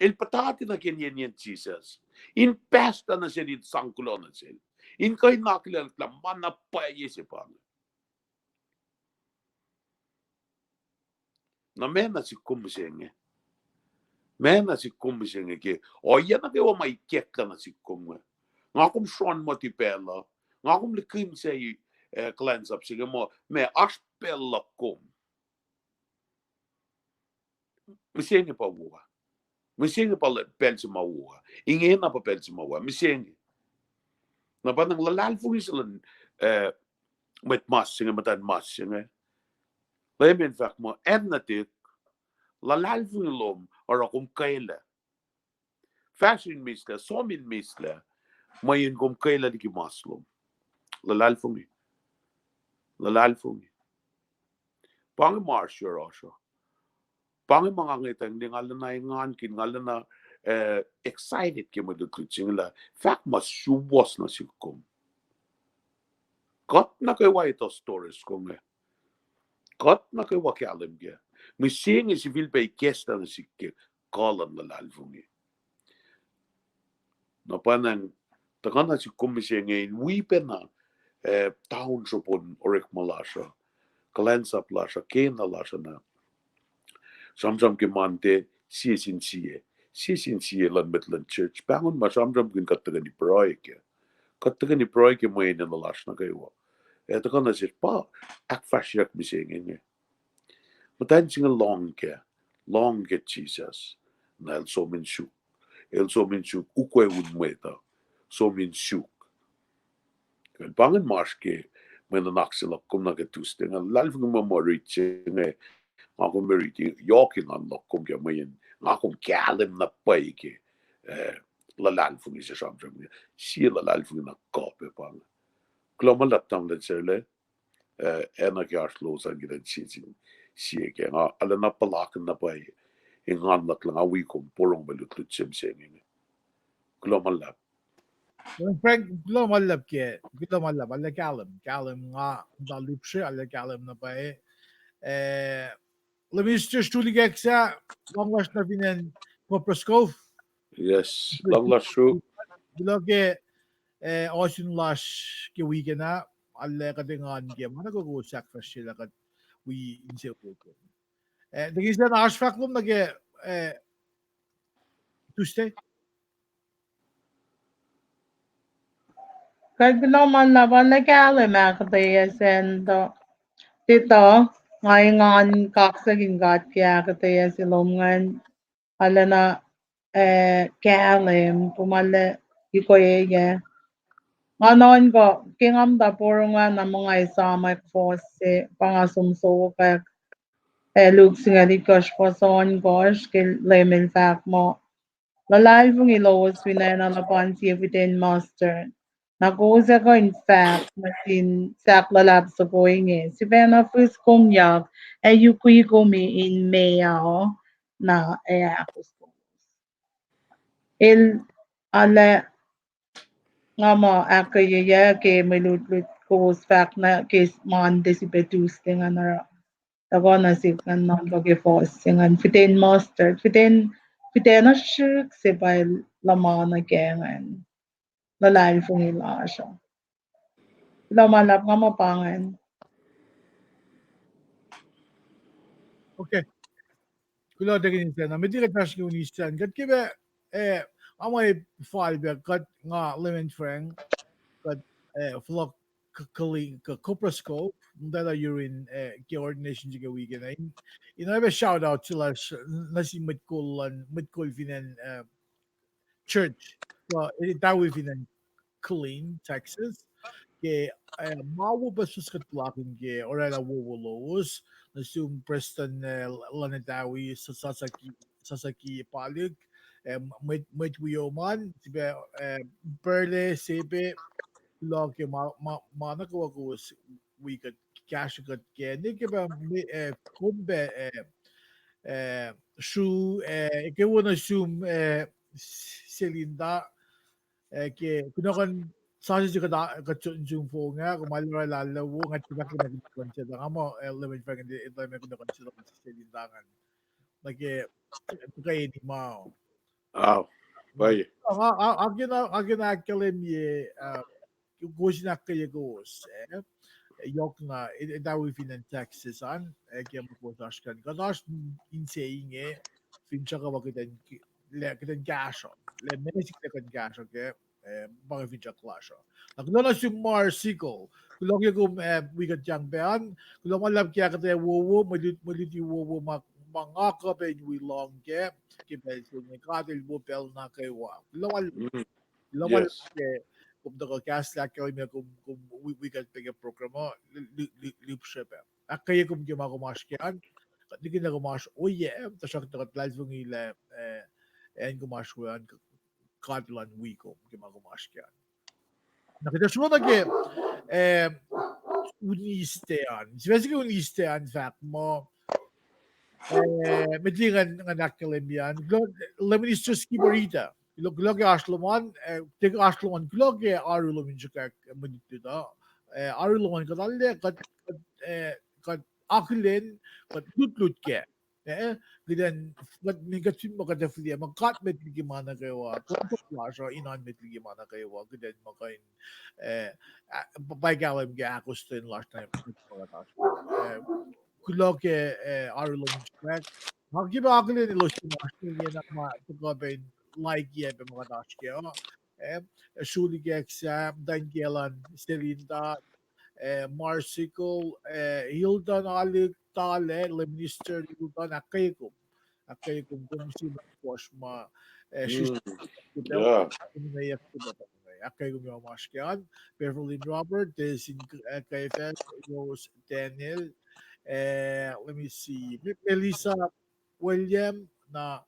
El puhtati nuh ke niyacnyacn Jisus in pahsrtah nuh sel in sang kuloh nuh sel, in kuh in akihlen lah ma na pwacye se pa inge. Na meac na sihk kom mihsenge? Meac na sihk kom mihsenge ke ohiyac nuh kwewa ma ikacklah nuh sihk kom inge? Nga kom srohn muhti pacl uh, nga kom likin se, eh, kuhlwacnsap se inge muh, ma oasr pacl luhk kom. Mihsenge pa wo ah. Mihsenge pa pacl se ma wo ah. Ingena pa pacl se ma wo ah. Mihsenge. Na pa nang luhlahlfongi se luhn, eh, mwet mas se inge, muhtwacn mas se inge. Leum El fahk muh, acn nuhtihk, luhlahlfongi lom oruh kom kwelah. Fahsr in mihslac, som in mihslac, mweyen kom kwelah liki mas lom. Luhlahlfongi. Luhlahlfongi. Pa inge ma oasr yohrohsr uh. Pa inge ma nga ngwetacng ne nga lana engankihn, nga lana, eh, excited ke mwe lutlut se inge lah fahk ma suwohs nuh sihk kom. Kuht nuh kwewa etuh stories kom inge. Kuht nuh kwewa kahlwem kac. Mihsenge sifilpac ikacslah nuh sihk ke kuh luhn luhlahlfongi. Na pa nang tuhkuh na sihk kom mihsenge in wi pacna, eh, taun sropon orekma lasr uh, kuhlwacnsap lasr uh, kena lasr uh na. Sramsram ke Monday, sie sin sie. Sie sin sie luhn mwet luhn church. Pahngon ma sramsramkihn kuht tuhkweni pruhe kac. Kuht tuhkweni pruhe ke mwe enenuh lasr nuh kwewa. Eh, tuhkuh na sesr pa ahkfahsryeyuck mihsenge inge. Muhtwacn se inge lohng kac, lohng kac Jisus. Na el som in suk. El som in suk ukwe un mwet uh. Som in suk. Kuh pa ingacn ma oasr ke mwe nuhnak se luhk kom nuh ke Tuesday inge, luhlahlfongi muh ma riti se inge, nga kom riti yohk engan luhk kom ke mweyen nga kom kahlwem na pwacye ke, eh, luhlahlfongi se sramsram inge. Sie luhlahlfongi na kuh pac pa inge. Kuloh ma luhlahp tamuhlwel Serle, eh, acna ke oasr lowos an kuht in sie sin sie kac. Nga arulacna puhlakihn na pwacye engan luhk lah nga wi kom porongo mwe lutlut se mihsenge inge. Kuloh ma luhlahp. Frank, kuloh ma luhlahp ke, kuloh ma luhlahp, arlac kahlwem, kahlwem nga muhta lihpsre, arlac kahlwem na pwacye. Eh, Leum Mister Stulikek sa, luhngse lasr nuh fin acn Copperas Cove. Yes, luhngse lasr uh. Kuloh ke, eh, ohsun lasr ke weekend ah, arlac kuht engan ke ma nuh kwewa sahk fahsryelah kuht wi insewowo. Eh, tuh kihsen oasr fahk lom nuh ke, eh, Tuesday. Kuht kuloh ma luhlahp, arlac kahlwem ahkuhtweyac sacn tuh, tuh, nga engan kaksakin God ke ahkuhtweyac se lom ingacn, arulacna, eh, kahlwem, kom arlac ikoyac. Nga nuhnkuh ke nga muhta porongo ah na muh nga esamwack fohs se, pa nga som sokwack, eh, Luke singucul itkohsr fuhs ohnkohsr, ke Leum El fahk muh, luhlahlfongi lowos fin acn uh luhpan sie fiten mustard, na kowos ac kuh in fahk nuh sin sahk luhlahp soko inge, sifacna fihs komyak ac yukwi kom in meoa, na ac ahkos kowos. El, arlac, nga muh ahkkweyeyuck ke mwe lutlut kowos fahk nuh ke Monday srihpac Tuesday ingacn oruh tuhkuh nuh sihk ingacn nuhnkuh ke fohs se ingacn, fiten mustard, fiten, fiten asrihk se pa el luhman nuh kac ingacn. Luhlahlfongi lasr uh. Kuloh ma luhlahp, nga muh pa ingacn. Okay. Kuloh tuh kihsen na met liki kuht fahsr ke unis an. Kuht ke pac, eh, nga muh fal pac kuht, nga Leman Frank, kuht, eh, fohlohk Copperas Cove, muhtwacta yurin, eh, ke ordination se ke weekend ah. In oacyacpac shout out se lasr nuh sin mwet kol luhn, mwet kol fin acn, eh, church, uh, etawi fin acn Killeen, Texas. Ke, eh, ma wo puhspuhs kuht puhlakihn ke oraclah wowo lowos, nuh sum prestuhn, eh, luhn etawi, Sasaki, Sasaki Palik, mwet, mwet wiom an, sipac, Purley, Sepe, kuloh ke ma, ma, ma nuh kwewa kowos wi kuht, kahsruh kuht ke, ne ke pa, kom pac, sru, ke wona sum, Selinda, ke kunohkohn sasuc se kuht, kuht sum fong ah, kom arulacna wo, nga tiac fahk kunohkohn se, nga muh, lemen fahk in etuh ma kunohkohn se, Selinda ngan nuh ke, tuhkweni ma. Nga, nga, nga kena ahkkahlwemye, kowos in ahkkweye kowos, yohkna, etawi fin acn Texas an, ke ma kowos oasr kac an. Kuht oasr inse inge, finsrak uh pa kuht in, kuht in kahsruh, lah meac sikyak kuht in kahsruh kac, pa inge finsrak lasr uh. Na kuloh nuh sum Marsicle, kuloh ke kom wi kuht yang pac an, kuloh ma luhlahp ke ahkuhtweyac wowo, mwe luti wowo ma, ma nga kuh pac in wi lohng kac, ke pacl se inge God El wo pacl nuh kwewa. Kuloh ma luhlahp ke kom tuhkuh kahs ahkkahlwemye, kom, kom wi, wi kuht pac ke program uh, lihpsrapacl. Ahkkweye kom ke ma kom oasr kac an, kuht nihkihn lah kom oasr ohiyac, tuhsruhktuh kuht luhlahlfongi lah, acn kom oasr we an, God El an wi kom ke ma kom oasr kac an. Na kuht ac sruok nuh ke, Wednesday an. Sifac se ke Wednesday an fahk muh, met liki ngan, ngan ahkkahlwemye an, Minister Skipper Ita, kuloh ke oasr lom an, tiac oasr lom an, kuloh ke oaru lom in sruhkwack mwe lutlut uh, oaru lom an kuht arlac, kuht, kuht akihlen, kuht lutlut kac. Kuht in, kuht fin muh kuht ac fihliyac muh God met liki ma nuh kwewa, kuht lasr uh in oan met liki ma nuh kwewa, kuht in muh kuh in, pa kahlwem ke ahkostwen lasr na, kuloh ke oaru lom in sruhkwack. Nga ke pac akihlen elos in oasr ingena ma tuhkuh pac in like ye pac ma kuht oasr kac uh. Suli Keksa, Muhtwacn Kelan, Selinda, Marsicle, Hilton, Alik, Tale, Minister Hilton, ahkkweye kom, ahkkweye kom, kom sie mwet fuhsr ma, srihsrihk, ahkkweye kom ma oasr kac an, Beverly Robert, Tesin, Kaifas, Rose, Daniel, let me see, Melissa, William, na,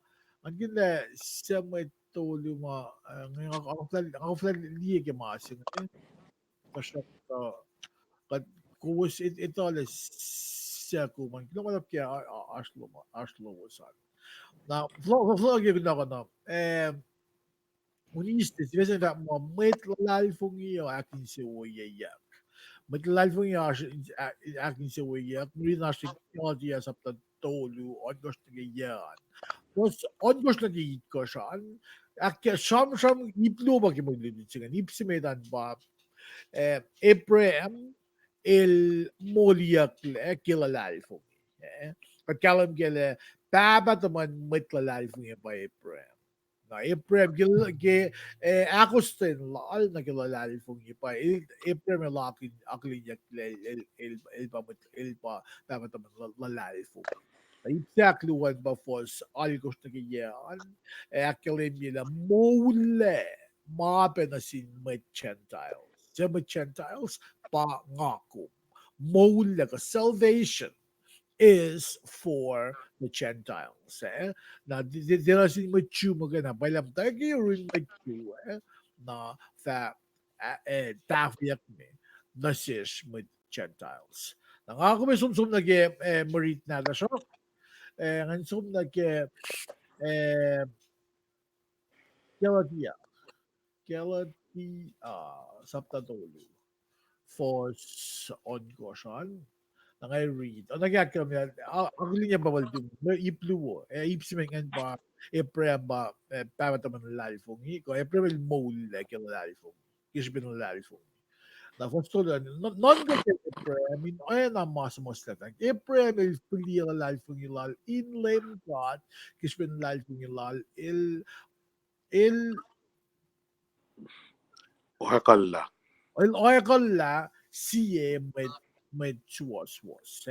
ngan kihn lah suc mwet tolu ma, nga, nga, nga liye ke ma se inge. Tuhsruhktuh, kuht, kowos etuh lah suc kom an, kuloh ma luhlahp ke oasr lowos an. Na, fohlohk ke kunohkohn uh, Wednesday, sifac se fahk muh mwet luhlahlfongi uh ahkinsewowoyeyuck. Mwet luhlahlfongi uh ahkinsewowoyeyuck, mwe riti oasr Galatia sapta tolu, ohnkohsr nuh ke yuh an. Fuhs ohnkohsr nuh ke itkohsr an, ahk sramsram ip luo pa ke mwe lutlut se ingacn, ip se met an pa, Abraham el moliyucklac ke luhlahlfongi. Kuht kahlwem kac lah pahpah tuhmwacn mwet luhlahlfongi pa Abraham. Na Abraham ke, ke ahkostwen lal nuh ke luhlahlfongi pa el, Abraham el akihlenyucklac el, el, el pa mwet, el pa pahpah tuhmwacn luhlahlfongi. Na ip se ahkluo an pa fuhs alkosr nuh ke yuh an, ac ahkkahlwemye lah moullac ma pac nuh sin mwet Gentiles. Suc mwet Gentiles pa nga kom. Moullac kuh salvation is for the Gentiles. Na tiac nuh sin mwet Jew muhkwena, pa lah muhtwacwacack yurin mwet Jew, na fah tahfweyuck me nuh sesr mwet Gentiles. Na nga kom som, som nuh ke mwe riti nahtuhsr uh, ngan som nuh ke Galatia. Galatia sapta tolu, fuhs ohnkohsr an. Na nga riti, na ke ahkkahlwemye, akihlen pa ip luo, ip se met ingacn pa Abraham pa pahpah tuhmwacn luhlahlfongi, kuh Abraham el moullac ke luhlahlfongi, ke srihpen luhlahlfongi. Na fuhs tolu, nuhnkuh ke Abraham in oacna ma suhmuhslah fahk, Abraham el fihliyac luhlahlfongi lal in Leum God ke srihpen luhlahlfongi lal, el, el oakuhllah, el oakuhllah sie mwet, mwet suwohswohs,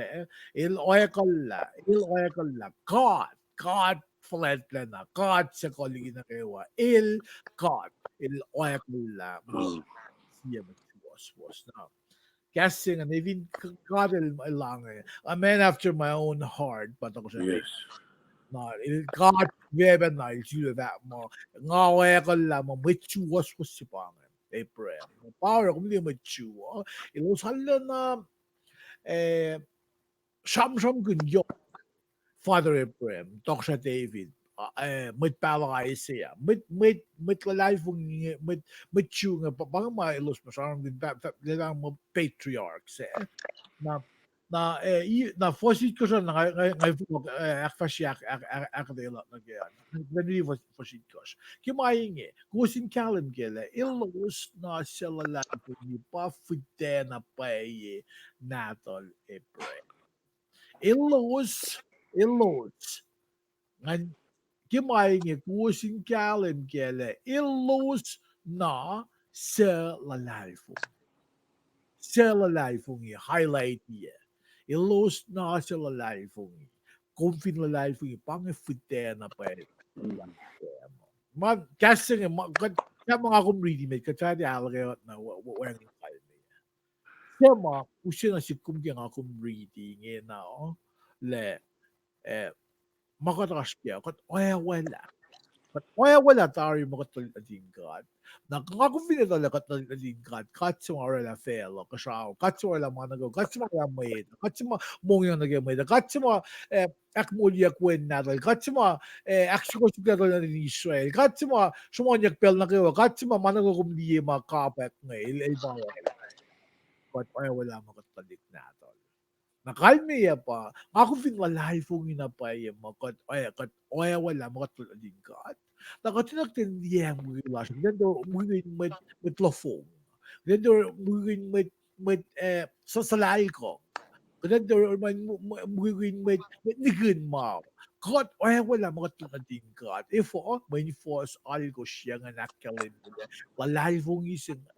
el oakuhllah, el oakuhllah God, God fuhlwactlacna, God suc kuh liki nuh kwewa, el God, el oakuhllah sie mwet suwohswohs. Na kahs se ingacn fin God el, el ange, a man after my own heart, pa tohkohsrah. Na el God weapon na el sifilpac fahk muh, nga oakuhllah muh mwet suwohswohs se pa inge, Abraham. Pa oruh kom liye mwet Jew uh, elos arulacna, eh, sramsramkihn yohk Father Abraham, Tohkohsrah David, uh, eh, mwet pahluh Isaiah, mwet, mwet, mwet luhlahlfongi, mwet, mwet Jew inge, pa, pa inge ma elos muh sramsramkihn pa, pa, lwelah muh patriarchs, eh. Na, na, eh, i-, na fuhs itkohsr an, na nga, nga, nga fohlohk, eh, ahkfahsrye ahk-, ahk-, ahk-, ahkuhtweyac luhk nuh ke an. Nga riti fuhs, fuhs itkohsr. Ke ma inge, kowos in kahlwem kac lah elos na suc luhlahlfongi pa fihtac na pwacye nahtuhl Abraham. Elos, elos. Ngan, ke ma inge kowos in kahlwem kac lah elos na suc luhlahlfongi. Suc luhlahlfongi, highlight-i. Elos na suc luhlahlfongi. Kom fin luhlahlfongi, pa inge fihtac na pwacye. Ma, kahs se inge, ma, kuht, kuht ma nga kom riti met, kuht fah tiac ahluhkweyac na, wa-, wa-, wacngihn kalmeyac. Suc ma, use na sihk kom ke nga kom riti ingena, lah, eh, ma kuht oasr kac, kuht oacwalah. Kuht oacwalah tari ma kuht tuhlihk nuhtin God. Na nga kom fin etuh lah kuht tuhlihk nuhtin God, God se ma orwaclah facluh, kuhsrao, God se ma orwaclah ma nuh kwewa, God se ma orwaclah mwet, God se ma mongyang nuh ke mwet, God se ma, eh, ahkmoulyuck wen nahtuhl, God se ma, eh, ahksukohsohk nahtuhl nuhtin Israel, God se ma sruhmuhnyuck pacl nuh kwewa, God se ma ma nuh kwewa kom liye ma kapwack inge, el, el pa orwaclah. Kuht oacwalah ma kuht tuhlihk nahtuhl. Na kalmeyac pa, nga kom fin luhlahlfongi na pwacye muh kuht, eh, kuht oacwalah ma kuht tuhlihk nuhtin God, na kuht tiacna kuh in liye mwe lasr, kuht in tiac mukwikwi mwet, mwet luhfong. Kuht in tiac mukwikwi mwet, mwet, eh, su-, suhlahlkihn. Kuht in tiac mukwikwi mwet, mwet nihkihn ma. Kuht oacwalah ma kuht tuhlihk nuhtin God. Efuh, mweyen fuhs alkosr ingacn ahkkahlwemye luhlahlfongi se inge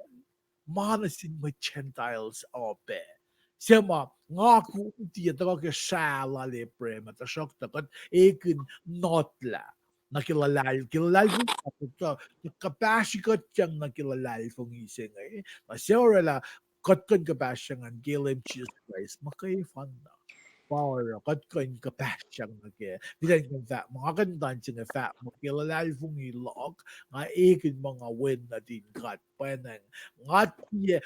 ma nuh sin mwet Gentiles uh pac. Suc ma nga kom tiac tuhkuh ke srah lal Abraham, tuhsruhktuh kuht ekihn notlah nuh ke luhlahl-, ke luhlahlfongi, kuh, kuh kuhpahsri kuhtyang nuh ke luhlahlfongi se inge. Na suc orwaclah kuht kuh in kuhpahsryang an ke Leum Jisus Kraist muhkwena. Pa oruh kuht kuh in kuhpahsryang nuh kac. Kuht in kuh in fahk muh, nga kuh in tan se inge fahk muh ke luhlahlfongi luhk, nga ekihn muh nga wen nuhtin God pwacnwacng. Nga tiac,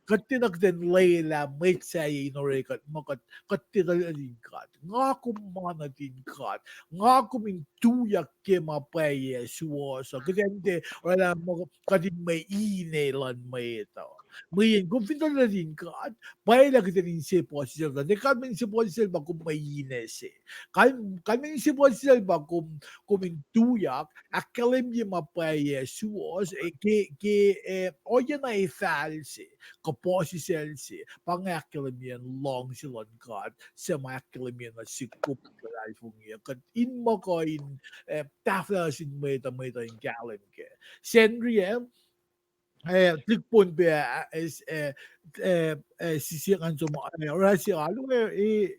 kuht tiacna kuh in lwelah mwet sahyac in orwackuht muh kuht, kuht tiac nuhtin God. Nga kom ma nuhtin God. Nga kom in tuyak ke ma pwacye suwohs uh. Kuht in tiac orwaclah muh kuht in mwe ine luhn mwet uh. Mweyen kom fin tuhlihk nuhtin God, pwacye lah kuht in insepuhsisacl. Tiac kalmen insepuhsisacl pa kom mwe ine se. Kal-, kalmen insepuhsisacl pa kom, kom in tuyak ahkkahlwemye ma pwacye suwohs, eh, ke, ke, eh, ohiyac na efahl se kuh puhsisacl se, pa inge ahkkahlwemyeyacn luhngse luhn God suc ma ahkkahlwemye nuh sihk kom ke luhlahlfongi uh. Kuht in muh kuh in, eh, tahfwelah nuh sin mwet uh, mwet uh in kahlwem kac. Sacnri, eh, eh, tuhlihk Pohnpei, eh, eh, eh, eh, sisiacng an som, eh, orwaclah se alu, eh, eh,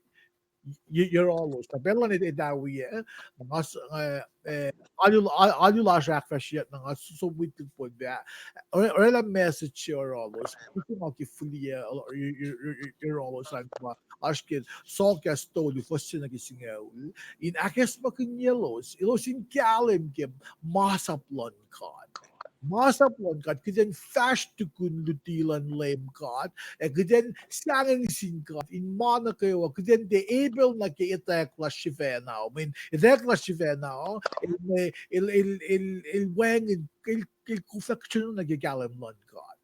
y-, yohrohlos. Na pacl luhn etawi, eh, na nga s-, eh, eh, alu, a-, alu lasr ahkfahsryeyuck, na nga s-, som wi tuhlihk Pohnpei, eh, ore-, orwaclah message se yohrohlos. Kuht ma ke fihliyac, eh, y-, y-, y-, yohrohlos an ma oasr ke Sohkahs tolu, fuhs se nuh ke singucul. In ahkacsmakihnyelos, elos in kahlwem ke masap luhn God. Masap luhn God, kuht in fahsr tukun luti luhn Leum God, ac kuht in sahngweng sin God in ma nuh kwewa, kuht in tiac epel nuh ke etwacack lasr sifacna uh. Mweyen etwacack lasr sifacna uh, el, el, el, el, el wacngihn, el, el koflah kuhtuh nuh ke kahlwem luhn God.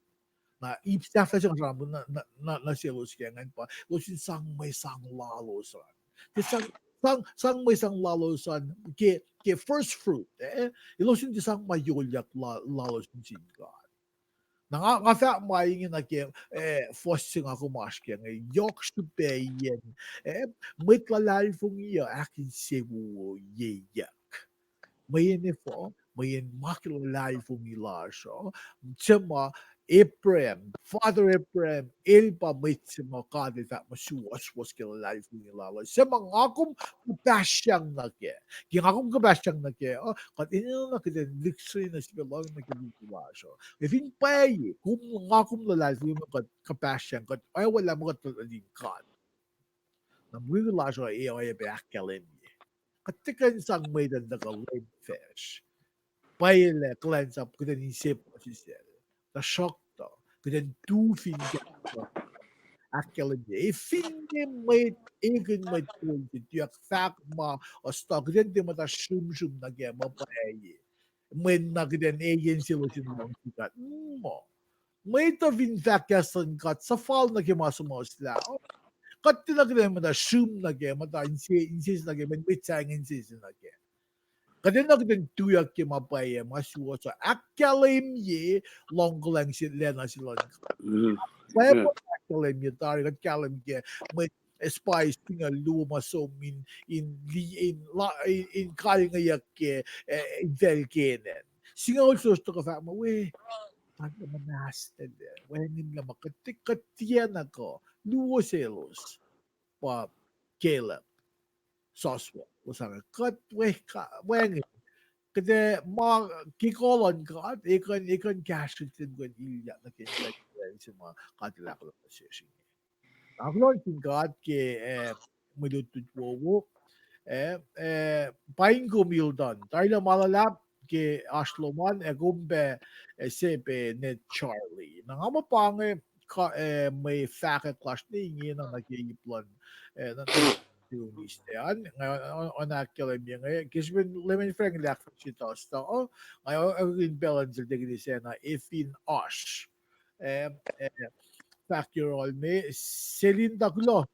Na ip sahflah se nga sramsram na, na, na, nuh selos ke ingacn pa elos in sang mwe sang lalos an. Tiac sang, sang, sang mwe sang lalos an ke, ke first fruit, eh? Elos in tiac sang ma yohklac la-, lalos nuh sin God. Na nga, nga fahk ma inge nuh ke, eh, fuhs se nga kom oasr ke inge, yohk srihpac iyacn, eh, mwet luhlahlfongi uh ahkinsewowoyeyuck. Mweyen efuh, mweyen ma ke luhlahlfongi lasr uh, suc ma Abraham, Father Abraham, el pa mwet se ma God el fahk muh suwohswohs ke luhlahlfongi lal uh. Suc ma nga kom kuhpahsryang nuh kac. Ke nga kom kuhpahsryang nuh kac uh, kuht enenuh kuht in lihksreni nuh sifacna nuh ke luti lasr uh. Ac fin pwacye, kom, nga kom luhlahlfongi muh kuht kuhpahsryang, kuht oacwalah muh kuht tuhlihk nuhtin God, na mwe lasr uh ac oacyacpac ahkkahlwemye. Kuht tiac kuh in sang mwet in tuhkuh lwen facsr. Pwacye lah kuhlwacnsap kuht in inse puhsisacl. Tuhsruhktuh kuht in tu fin kahs luhn ahkkahlwemye. Finne mwet, ekihn mwet kol se tuyak fahk ma ostoh, kuht in tiac muhta srihmsrim nuh kac ma pwacye. Mweyen na kuht in eyen selos in luhngse God. Muh mwet uh fin fahk kahs luhn God suhfal nuh ke ma suhmuhslah, kuht tiacna kuht in muhta srihmsrim nuh kac, muhta inse, inse nuh kac, mweyen mwet sahngweng se nuh kac. Kuht enenuh kuht in tuyak ke ma pwacye, ma suwohs uh, ahkkahlwemye luhngkuhlwacng se, lacna se luhn God. Bible ahkkahlwemye tari, kuht kahlwem ke mwe spies singucul luo ma som in, in, in kalngeyuck ke, eh, infacl Canaan. Singucul suwohs tuhkuh fahk muh we, kuht muhnahs, wacngihnlac ma kuht, kuht tiacna kuh, luo selos pa Caleb, Joshua, Joshua, kuht we, wacngihn. Kuht, eh, ma ke kuh luhn God, ekuh in, ekuh in kahsrwe kuht in ilyak nuh ke, se ma God El ahkolah nuh sesr inge. Nga kuloh nuh sin God ke, eh, mwe lutlut wowo, eh, eh, paing kom Hilton. Tari lah ma luhlahp ke oasr lom an, ac kom pac, eh, se pac Ned Charlie. Na nga muh pa inge, eh, mwe fahkwack lasr ne ingena nuh ke ip luhn, eh, na, na, on ahkkahlwemye inge, ke srihpen Leman Frank el ahkfahsrye Thursday uh, nga, eh, in balance el tekini sacna efin oasr. Eh, eh, fahk yohrohl me, Selinda, kuloh,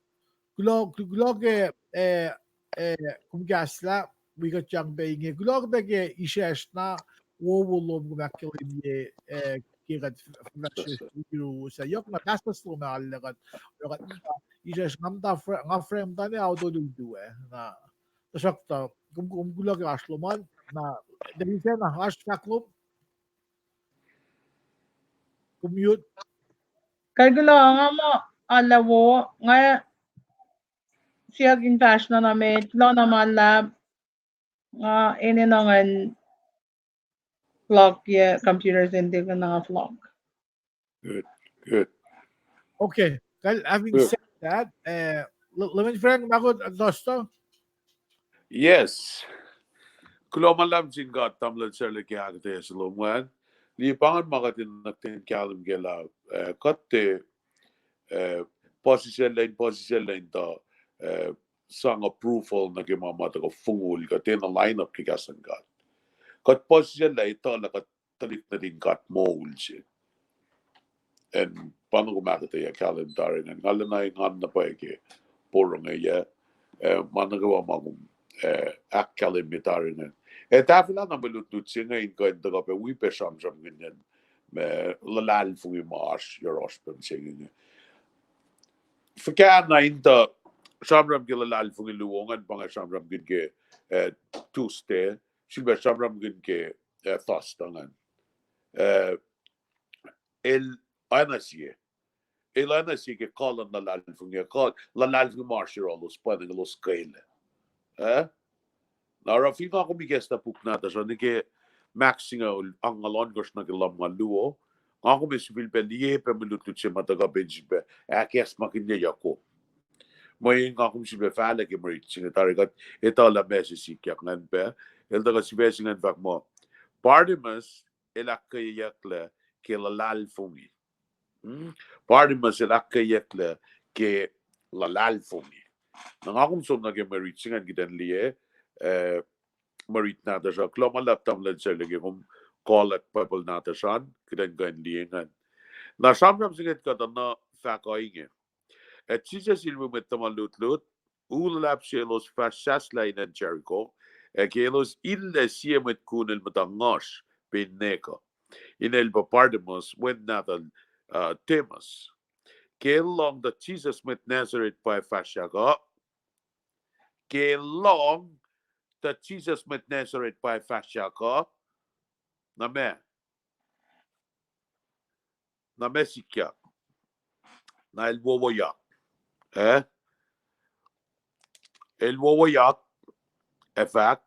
kuloh, kuloh ke, eh, eh, kom kahslah, wi kuht sang pac inge, kuloh pac ke isracsr na, wowo lom kom ahkkahlwemye, eh, ke kuht f-, f-, f-, yohk na kahs lom alu kuht, kuht, isracsr nga muhta fr-, nga Frank muhta ne aotolu tu, eh, na, tuhsruhktuh, kom, kom kuloh ke oasr lom an, na, tekini sacna oasr fahk lom. Kom mute. Kalkulo nga muh alu wo, nga siyuck in fahsr na na met, kuloh na ma luhlahp, nga enenuh ngan plug ye computer se in tiac kuh na nga plug. Good, good. Okay, kal, having said that, eh, L-, Leman Frank, ma kuht, uh, Thursday? Yes. Kuloh ma luhlahp sin God, tamuhlwel Sarla ke ahkuhtweyac se lom an. Liye pa ingacn ma kuht in nuh ten kahlwem ke lah, eh, kuht, eh, eh, puhsisacl lah in, puhsisacl lah in tuh, eh, sang approval nuh ke ma ma tuhkuh fongul kuht in line up ke kahs luhn God. Kuht puhsisacl lah etuh lah kuht tuhlihk nuhtin God moul se. Acn pa na kom ahkuhtweyac kahlwem tari ingacn, nga lwen na engan na pwacye ke poronge yac, eh, ma nuh kwewa ma kom, eh, ahkkahlwemye tari ingacn. Eh, tahfwelah na mwe lutlut se inge in kuh in tuhkuh pac wi pac sramsramkihn, ma luhlahlfongi ma oasr yohrohsr pa mihsenge inge. Fuhkah na in tuh sramsram ke luhlahlfongi luo ingacn, pa nga sramsramkihn ke, eh, Tuesday, sulpac sramsramkihn ke, eh, Thursday ingacn. Eh, el oacna sie. El oacna sie ke kuh luhn luhlahlfongi, kuh luhlahlfongi ma oasr yohrohlos pa inge elos kwelah. Eh? Na oruh fin nga kom ikacslah puk nahtuhsr uh nuh ke Mark singucul angngaul ohnkohsr nuh ke lumngaul luo, nga kom ac sifilpac liye pac mwe lutlut se ma tuhkuh pac in sifilpac ahkacsmakihnye yohk. Mweyen nga kom sifilpac fahlah ke mwe rit se inge tari kuht etuh lah ma se sikyak ingacn pac, el tuhkuh sifac se ingacn fahk muh, Bartimaeus el ahkkweyeyucklac ke luhlahlfongi. Hmm? Bartimaeus el ahkkweyeyucklac ke luhlahlfongi. Na nga kom som nuh ke mwe rit se ingacn kuht in liye, eh, mwe rit nahtuhsr uh. Kuloh ma luhlahp tamuhlwel Sarla ke kom kuh luhk Bible nahtuhsr an, kuht in kuh in liye ingacn. Na sramsram se inge kuht oacna fahk ohinge. Ac Jisus el wi mwet tuhma lutlut u luhlahp selos fahsr sahslah in acn Jericho, ac ke elos illac, sie mwet kun el muhta nguhsr pen nwack uh, inen el pa Bartimaeus, wen nahtuhl, uh, Timaeus. Ke el lohng tuh Jisus mwet Nazareth pa ac fahsryak uh, ke el lohng tuh Jisus mwet Nazareth pa ac fahsryak uh, na ma na ma sikyak. Na el wowoyak. Eh? El wowoyak ac fahk,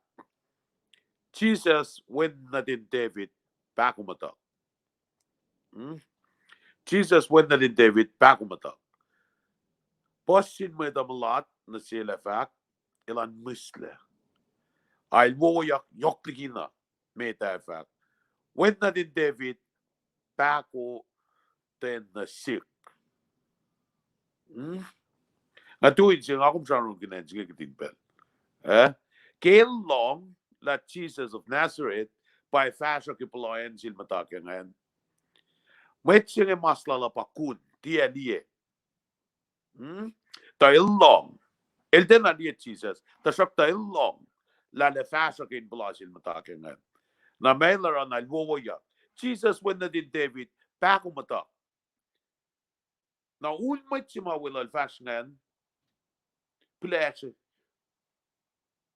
Jisus, wen nuhtin David, pahkomuhta. Hmm? Jisus, wen nuhtin David, pahkomuhta. Puhs sin mwet uh mulat nuh sel ac fahk, elan mihslac. Ac el wowoyak yohk likina met ah fahk, Wen nuhtin David, pahkotwen nuh sihk. Nga tuin se nga kom sramsramkihn acn se inge kihtin pacl. Eh? Ke el lohng lah Jesus of Nazareth pa ac fahsruh ke puhla acn se el muhta ke ingacn, mwet se inge mas lal uh pa kun, tiac liye. Tuh el lohng. El tiacna liye Jisus, tuhsruhktuh el lohng lah el ac fahsruh ke in puhla se el muhta ke ingacn. Na ma el oruh na el wowoyak, Jisus, Wen nuhtin David, pahkomuhta. Na un mwet se ma weluhl fahsr ingacn, pihlesruh,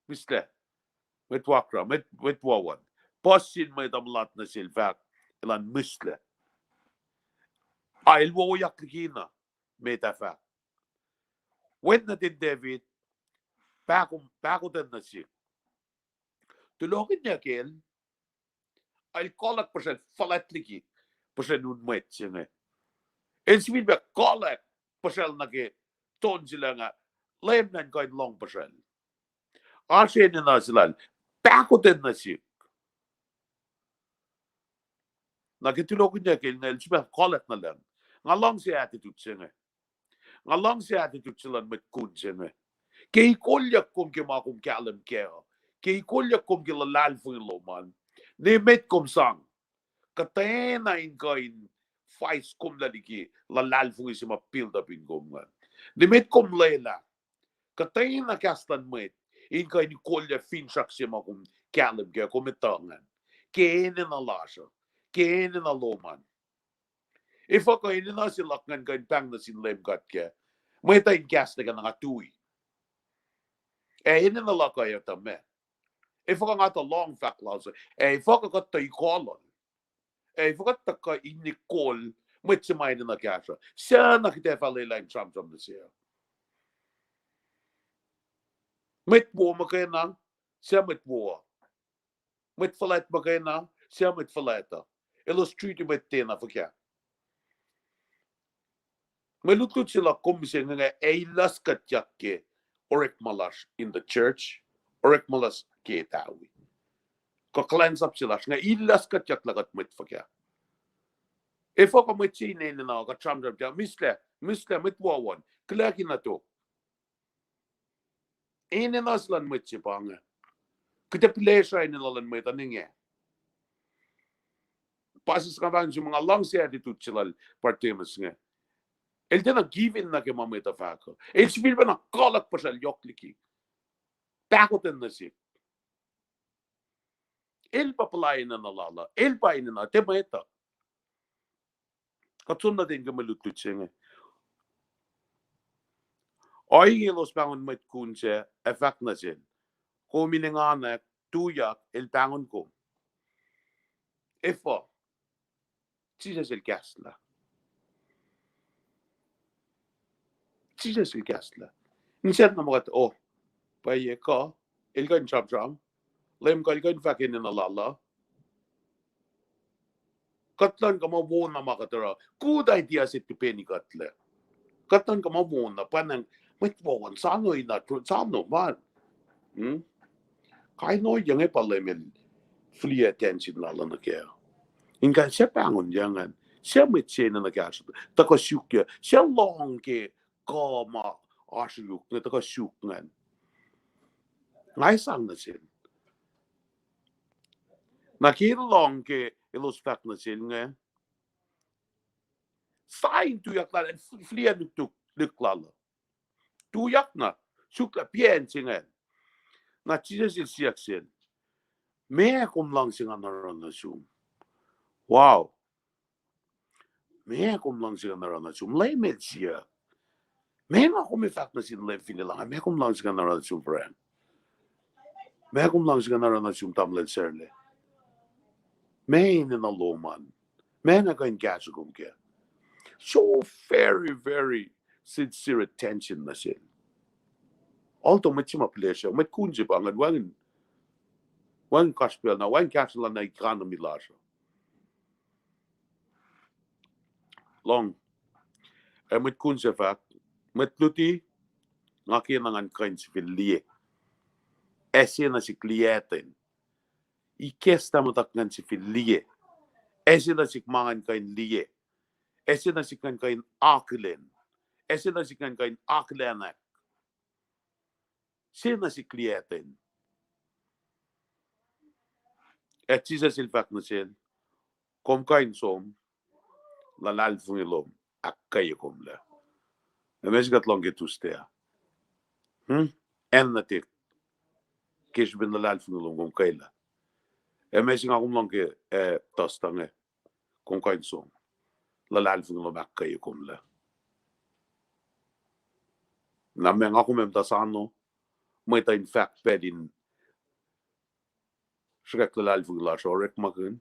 mihslac, mwet wakra, mwet, mwet wohwohn. Puhs sin mwet uh mulat nuh sel fahk, elan mihslac. Ac el wowoyak likina met ah fahk, Wen nuhtin David, pahko-, pahkotwen nuh sihk. Tulohkihnyuck el, el kolak puhsrwacl fuhlwact liki puhsrwacl un mwet se inge. El sifilpac kolak puhsrwacl nuh ke tonsilacng ah, Leum an kuh in lohng puhsrwacl. Oasr enenuh se lal, Pahkotwen nuh sihk. Na ke tulohkihnyuck el inge, el sifilpac kolak nuh lucng. Nga luhngse attitude se inge. Nga luhngse attitude se luhn mwet kun se inge. Ke ikolyuck kom ke ma kom kahlwem kac uh, ke ikolyuck kom ke luhlahlfongi lom an, nimet kom sang, kuhtwena in kuh in fais komlac liki luhlahlfongi se ma build up in kom ingacn. Nimet kom lwelah kuhtwena kahs luhn mwet in kuh in ikolyac finsrak se ma kom kahlwem kac, kom etuh ingacn, ke enenuh lasr uh, ke enenuh lom an. Efuh kuh enenuh se luhk ingacn kuh in pahng nuh sin Leum God kac? Mwet uh in kahs nuh kac, na nga tui. Ac enenuh luhk uh etuh meac? Efuh kuh nga tuh lohng fahk lalos uh? Ac efuh kuh kuht tuh ikohlol? Ac efuh kuht tuh kuh in ikol mwet se ma enenuh kahsruh? Suc na kuht ac fah lwelah in sramsram nuh se uh? Mwet wo muhkwena, suc mwet wo uh? Mwet fuhlwact muhkwena, suc mwet fuhlwact uh? Elos treat mwet tiacna fuhkah? Mwe lutlut se luhk kom mihsenge inge ac ilahs kuhtyak ke orekma lasr in the church, orekma lasr ke tawi, kuh kuhlwacnsap se lasr inge ilahs kuhtyak lah kuht mwet fuhkah. Efuh kuh mwet se in enenuh kuht sramsram kac, mihslac, mihslac, mwet wohwohn, kuloh ke na tok. Enenuh se luhn mwet se pa inge. Kuht ac pihlesruh enenuh luhn mwet uh inge. Pacl se nga fahk nuh sum, nga luhngse attitude se lal Bartimaeus inge. El tiacna give in nuh ke ma mwet uh fahk uh. El sifilpacna kolak puhsrwacl yohk liki, pahkotwen nuh sihk. El pa puhla enenuh lal uh, el pa enenuh, tiac mwet uh. Kuht som nuh ten ke mwe lutlut se inge. Ohinge elos pahngon mwet kun sac ac fahk nuh sel, Kom in enganwack, tuyak, el pahngon kom. Efuh? Jisus el kahslah. Jisus el kahslah. Instead na ma kuht, oh, pwacye kuh, el kuh in sramsram, Leum kuh el kuh in fahk enenuh lal uh. Kuht luhn kuh ma wona ma kuht oruh, good idea se tipeni kuhtlac. Kuht luhn kuh ma wona, pwacnwacng, mwet wohwohn, sano ina, sano ma, kain ohiyac inge pa Leum el fihliyac attention lal uh nuh kac. In kuh suc pahngonyuc ingacn, suc mwet se enenuh kahsruh, tuhkuh suk, suc lohng ke kuh ma oasr yuk inge tuhkuh suk ingacn. Nga ac sang nuh sel. Na ke el lohng ke elos fahk nuh sel inge, sa in tuyak lal, fihliyac luktuk lihk lal uh. Tuyak na, suk lah piacn se ingacn. Na Jisus el siyuck sel, Meac kom luhngse ngan oruh nuh sum? Wow. Meac kom luhngse ngan oruh nuh sum? Leum el siyuck. Meac nga kom ac fahk nuh sin Leum fin elang, Meac kom luhngse ngan oruh nuh sum, Frank? Meac kom luhngse ngan oruh nuh sum, tamuhlwel Sarla? Meac enenuh lom an? Meac nga kuh in kahsruh kom kac? So very, very sincere attention nuh sel. Although mwet se ma pihlesruh, mwet kun se pa ingacn, wacngihn, wacngihn kasrpacl na, wacngihn kahsruh lal na economy lasr uh. Lohng, ac mwet kun se fahk, Mwet luti, nga kena ngan kuh in sifil liye. Ase nuh sihk liyacten. Ikacslah muhtuhk ngan sifil liye. Ase nuh sihk ma ngan kuh in liye. Ase nuh sihk ngan kuh in akihlen. Ase nuh sihk ngan kuh in akihlenak. Se nuh sihk liyacten. Ac Jisus el fahk nuh sel, kom kuh in som, luhlahlfongi lom ahkkweye komlac. Ac ma se kuht lohng ke Tuesday ah, hmm? Acn nuhtihk, ke srihpen luhlahlfongi lom kom kwelac. Ac ma se nga kom lohng ke, eh, Thursday inge, kom kuh in som, luhlahlfongi lom ahkkweye komlac. Na ma nga kom ac muhta sano, mwet uh in fahk pacl in sruhkwack luhlahlfongi lasr uh orekmakihn.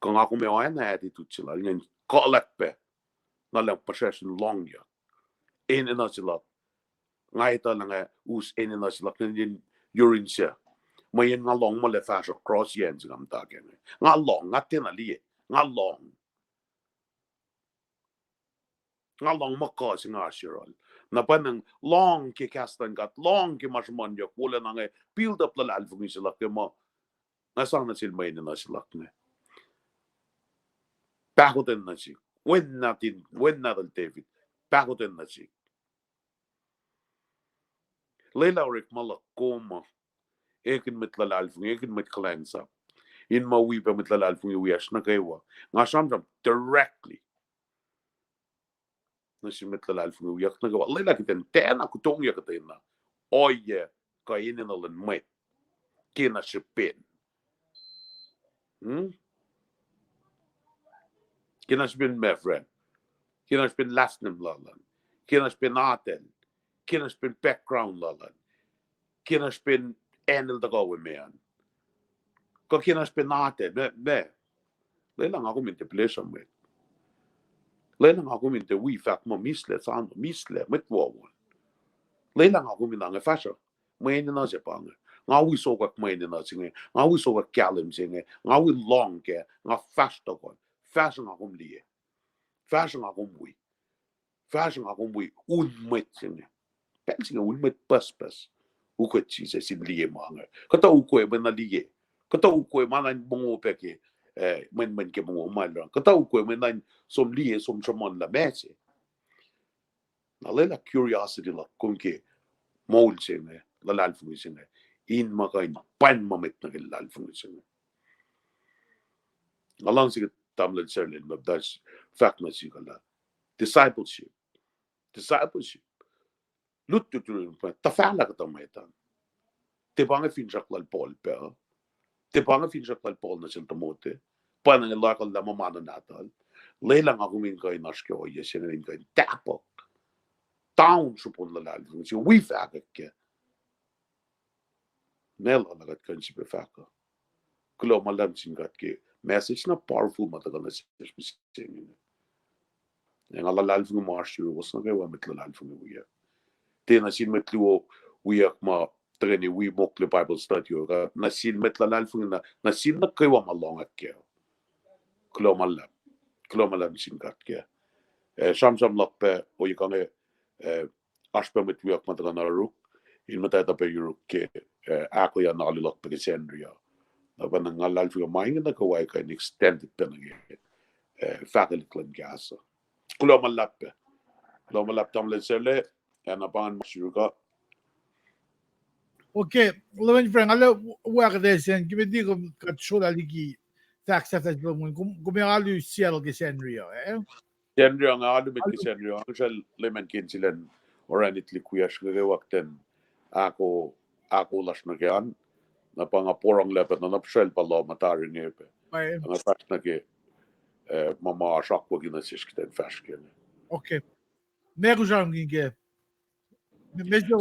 Kuh nga kom ac oacna attitude se lal ingacn, kuhlwack pac, na lah puhsracsr in lohngyuck. Enenuh se luhk, nga etuh lah nga us enenuh se luhk in yurin sac. Mweyen nga lohng muh lah fahsruh cross yen se nga muhta kac inge. Nga lohng, nga tiacna liye, nga lohng. Nga lohng muh kuh se nga oasr yohrohl. Na pa nga lohng ke kahs luhn God, lohng ke ma sruhmuhnyuck, wolacna inge build up luhlahlfongi se luhk ke muh nga sang nuh sel mwe enenuh se luhk inge. Pahkotwen nuh sihk. Wen nahtuhl, wen nahtuhl David. Pahkotwen nuh sihk. Lwelah orekma luhk kom uh, ekihn mwet luhlahlfongi, ekihn mwet kuhlwacnsap, in ma wi pac mwet luhlahlfongi wiyacsr nuh kwewa. Nga sramsram directly nuh sin mwet luhlahlfongi wiyuck nuh kwewa. Lwelah kuht in tiacna kutongyuck kuhtwena ohiyac kuh enenuh luhn mwet ke na srihpen, hmm? Ke na srihpen mafren, ke na srihpen last name lal an, ke na srihpen atel, ke na srihpen background lal an, ke na srihpen anel tuhkuh we me an, kuh ke na srihpen atel, me, me. Lwelah nga kom in tiac pleasure mwet. Lwelah nga kom in tiac wi fahk muh mislac, sano, mislac, mwet wowo. Lwelah nga kom in ange fahsruh mwe enenuh se pa inge. Nga wi sokwack mwe enenuh se inge. Nga wi sokwack kahlwem se inge. Nga wi lohng kac. Nga fahsr tuhkuh. Fahsruh nga kom liye. Fahsruh nga kom wi. Fahsruh nga kom wi un mwet se inge. Pacl se inge un mwet pucspucs. Ukwe Jisus in liye ma inge. Kuhtuh ukwe mwe na liye. Kuhtuh ukwe ma na in mongo pac ke, eh, mwenmwen ke mongo ma el run. Kuhtuh ukwe mwe na in som liye, som sruhmuhnlah ma se. Na lwelah curiosity luhk kom ke moul se inge, luhlahlfongi se inge, in ma kuh in pwacn ma mwet nuh ke luhlahlfongi se inge. Nga luhngse ke tamuhlwel Sarlin Baptist fahk nuh sihk lah discipleship. Discipleship. Lutlut yurin mwet, tuhfahlah kuhtuh mwet an. Tiac pa inge finsrak lal Paul pac. Tiac pa inge finsrak lal Paul nuh sel Timothy. Pa inge loacklah ma ma nuh nahtuhl. Lwelah nga kom in kuh in oasr ke ohiyac se inge in kuh in tahpuhk. Taun srihpen luhlahlfongi se wi fahkwack kac. Meac lwelah kuht kuh in sifilpac fahk uh? Kuloh ma luhlahp sin God ke message na powerful ma tuhkuh nuh sesr mihsenge. Ac nga luhlahlfongi ma oasr yuruwos nuh kwewa mwet luhlahlfongi wiyuck. Tiac nuh sin mwet luo wiyuck ma tuhkweni wi mokle Bible study uh, kuh nuh sin mwet luhlahlfongi na, nuh sin nuh kwewa ma lohngak kac. Kuloh ma luhlahp. Kuloh ma luhlahp sin God kac. Eh, sramsram luhk pac, ohiyac inge, eh, oasr pac mwet wiyuck ma tuhkuh na yuruk, in muhtwacta pac yuruk ke, eh, ahkoeyacn alu luhk pac ke Sacnri uh. Na pa nga luhlahlfongi ma inge nuh kwewa kuh in extended pac nuh ke, eh, fahkelihk luhn kahs uh. Kuloh ma luhlahp pac. Kuloh ma luhlahp tamuhlwel Sele, ac na pa ngan ma sruhk uh. Okay, Leman Frank, ale wackuht sacn, kime ti kom kuht srolah liki fahk sahflah lom, kom, kom alu Seattle ke Sacnri uh, eh? Sacnri uh, nga alu met ke Sacnri uh, nga Leman ke in silen oranit likwiyacsr nge kwewa kuht in ahko, ahko lasr nuh ke an, na pa nga poronglacpac na, na puhsracl pa loh ma tari inge pac. Nga fahsr nuh ke, eh, ma ma oasr akwucki nuh sesr kuht in fahsr ke inge. Okay. Meac kom sramsramkihn ke?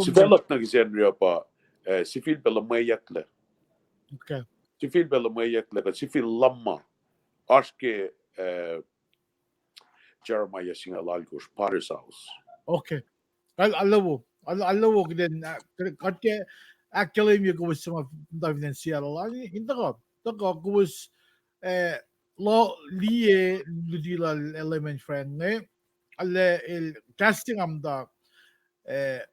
Sifac luhk nuh ke Sacnri uh pa, eh, sifilpac luhmweyucklac. Sifilpac luhmweyucklac, kuh sifil luhmma. Oasr ke, eh, Jeremiah singucul alkosr, Potter's House. Okay. Al-, alu wo, al-, alu wo kuht in, ah, kuht ke ahkkahlwemye kowos suc ma muhta fin acn Seattle an, in tuhkuh, tuhkuh kowos, eh, lo-, liye luti lal Leman Frank inge, ale el casting amda, eh,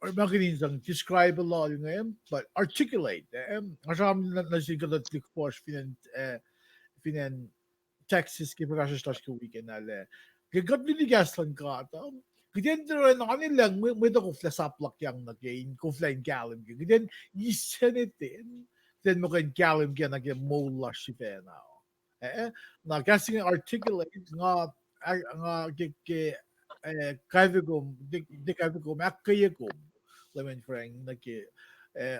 or ma kihtin sang describe lal inge, but articulate, eh, nga sram na, na sin kuhtuh tuhlihk fuhsr fin acn, eh, fin acn Texas ke fahkwack lasr ke weekend ah lah, ke kuht luti kahs luhn God, um, kuht in tiac oruh na ngan elan mwe, mwe tuh koflah saplakyang nuh ke, in koflah in kahlwem ke, kuht in iseneten, kuht in muhkwena kahlwem ke nuh ke moul lasr sifacna. Eh, na kahs inge articulate, nga, ah, nga ke, ke, eh, kavikom, de, de kavikom, ahkkweyekom, Leman Frank, nuh ke, eh,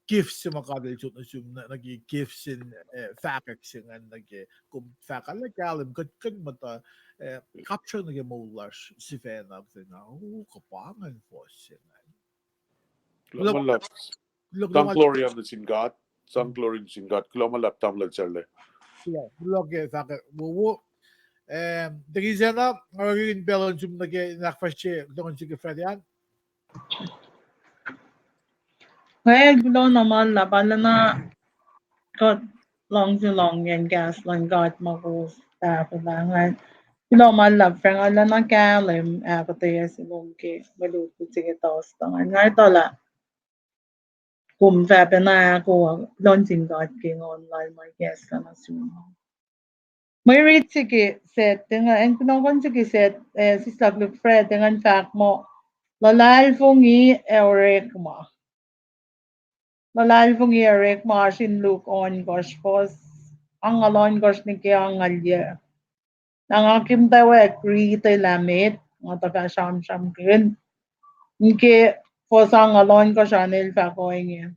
gift se ma God el sot nuh sum, nuh, nuh ke gift se, eh, fahkwack se ingacn, nuh ke kom fahk lah kahlwem, kuht, kuht muhta, eh, capture nuh ke moul lasr sifacna, kuht in, oh, kuh pa ingacn fuhs se ingacn. Kuloh ma luhlahp. Sang glory nuh sin God. Sang glory nuh sin God. Kuloh ma luhlahp, tamuhlwel Sarle. Kuloh, kuloh ke fahk wowo. Em, tekisacna, nga kihtin pacl on sum nuh ke in ahkfahsrye, kuloh nuh sum ke Friday an. Well, kuloh na ma luhlahp, arulacna kuht luhngse lohng kahs luhn God ma kowos fahk uh lah ingacn. Kuloh ma luhlahp, Frank, arulacna kahlwem ahkuhtweyac se lom ke mwe lutlut se ke Thursday ingacn. Nga etuh lah kom fah pacna ahkolah, kuloh nuh sin God ke nguhn lal ma ikacslah nuh sum. Mwe rit se ke Sacnri ingacn, kunohkohn se ke Sacnri, eh, sislah Luk Friday ingacn fahk muh, luhlahlfongi ac orekma. Luhlahlfongi ac orekma, oasr in Luk ohnkohsr, fuhs angngaul ohnkohsr nuh ke angngaul yuc. Na nga ke muhtwacwacack riti lah met, nga tuh fah sramsramkihn. Nuh ke fuhs angngaul ohnkohsr an el fahk ohinge.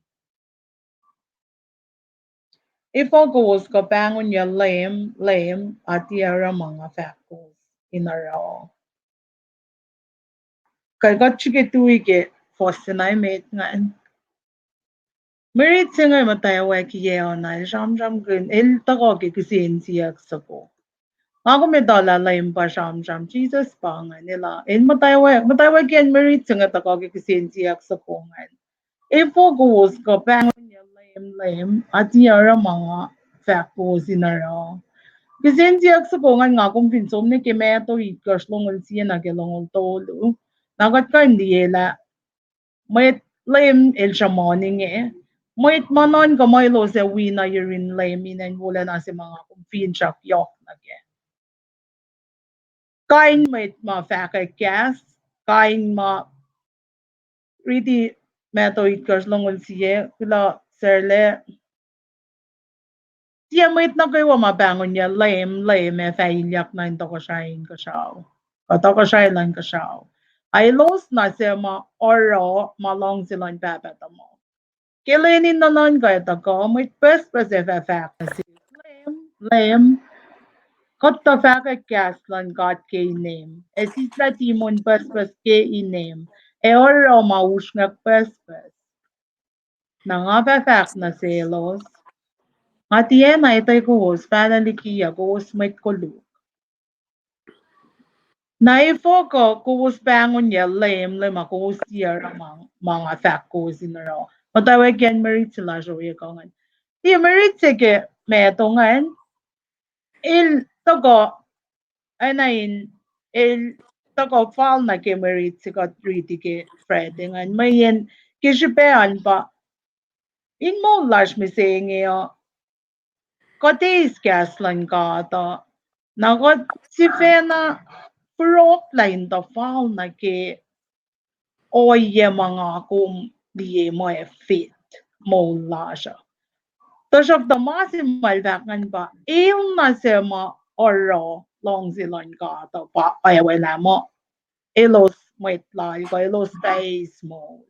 Efuh kowos kuh pahngonyuc Leum, Leum, a tiac oruh ma nga fahk kowos in oruh? Kuh kuht srihke tui ke fuhs se na met ingacn. Mwe rit se inge muhtwacwacack yac na el sramsramkihn, el tuhkuh ke kihsen siyuck soko. Nga kom etuh lah Leum pa sramsram, Jisus pa ingacn, el, el muhtwacwacack, muhtwacwacack yac mwe rit se inge tuhkuh ke kihsen siyuck soko ingacn. Efuh kowos kuh pahngonyuc Leum, Leum, a tiac oruh ma nga fahk kowos in oruh? Kihsen siyuck soko ingacn nga kom fin som nuh ke Matthew itkohsr longoul sie nuh ke longoul tolu, na kuht kuh in liye lah mwet Leum el sruhmuhn inge, mwet ma nuhnkuh muh elos ac wi na yurin Leum in acn wolacna se ma nga kom finsrak yohk nuh kac. Kain mwet ma fahkwack kahs, kain ma riti Matthew itkohsr longoul sie, kuloh Sarle. Tiac mwet nuh kwewa ma pahngonyuc Leum, Leum ac fah ilyak nuh in tohkohsrahi inkuhsrao, kuh tohkohsrahi luhn inkuhsrao. Ac elos na suc ma oruh ma luhngse luhn Pahpah tuhmuhk. Ke lwen in nuhnuhnkuh ac tuhkuh, mwet pucspucs ac fah fahk nuh sel, Leum, Leum, kuht tuh fahkwack kahs luhn God ke inem, ac sislah demon pucspucs ke inem, ac oruh ma usrnguck pucspucs. Na nga fah fahk nuh selos, nga tiacna etuh kowos, fahlah liki ah kowos mwet koluk. Na efuh kuh kowos pahngonyuc Leum, Leum, a kowos tiac oruh ma, ma nga fahk kowos in oruh? Muhtwacwacack yac mwe rit se lasr ohiyac kuh ingacn. Tiac mwe rit se ke Matthew ingacn, el tuhkuh, acna in, el tuhkuh fal nuh ke mwe rit se kuht riti ke Friday ingacn. Mweyen ke srihpac an pa in moul lasr mihsenge uh, kuht eis kahs luhn God uh, na kuht sifacna fohlohklah in tuhfal nuh ke ohiyac ma nga kom liye muh ac fit moul lasr uh. Tuhsruhktuh ma se ma el fahk ingacn pa, el na suc ma oruh luhngse luhn God uh pa oacwacack lah muh elos mwet lal kuh elos fah eis moul.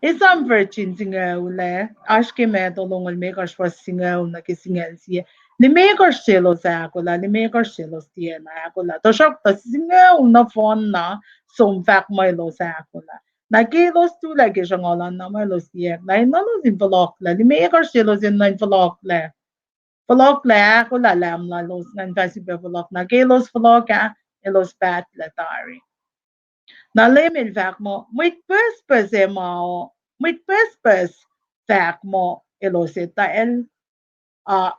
Esam virgin singucul ah, oasr ke Matthew longoul limekohsr fuhs singucul nuh ke singucul sie. Limekohsr selos ahkolah, limekohsr selos tiacna ahkolah. Tuhsruhktuh singucul nohfohn na som fahk muh elos ahkolah. Na ke elos tulac ke sruhnguhl an na muh elos liyacack. Na enenuh elos in fohlohklac, limekohsr selos enenuh in fohlohklac. Fohlohklac, ahkolah lam lalos, ngan fah sifilpac fohlohk. Na ke elos fohlohk ah, elos pahtlac tari. Na Leum el fahk muh, mwet pucspucs ac ma, mwet pucspucs fahk muh elos etwacl, a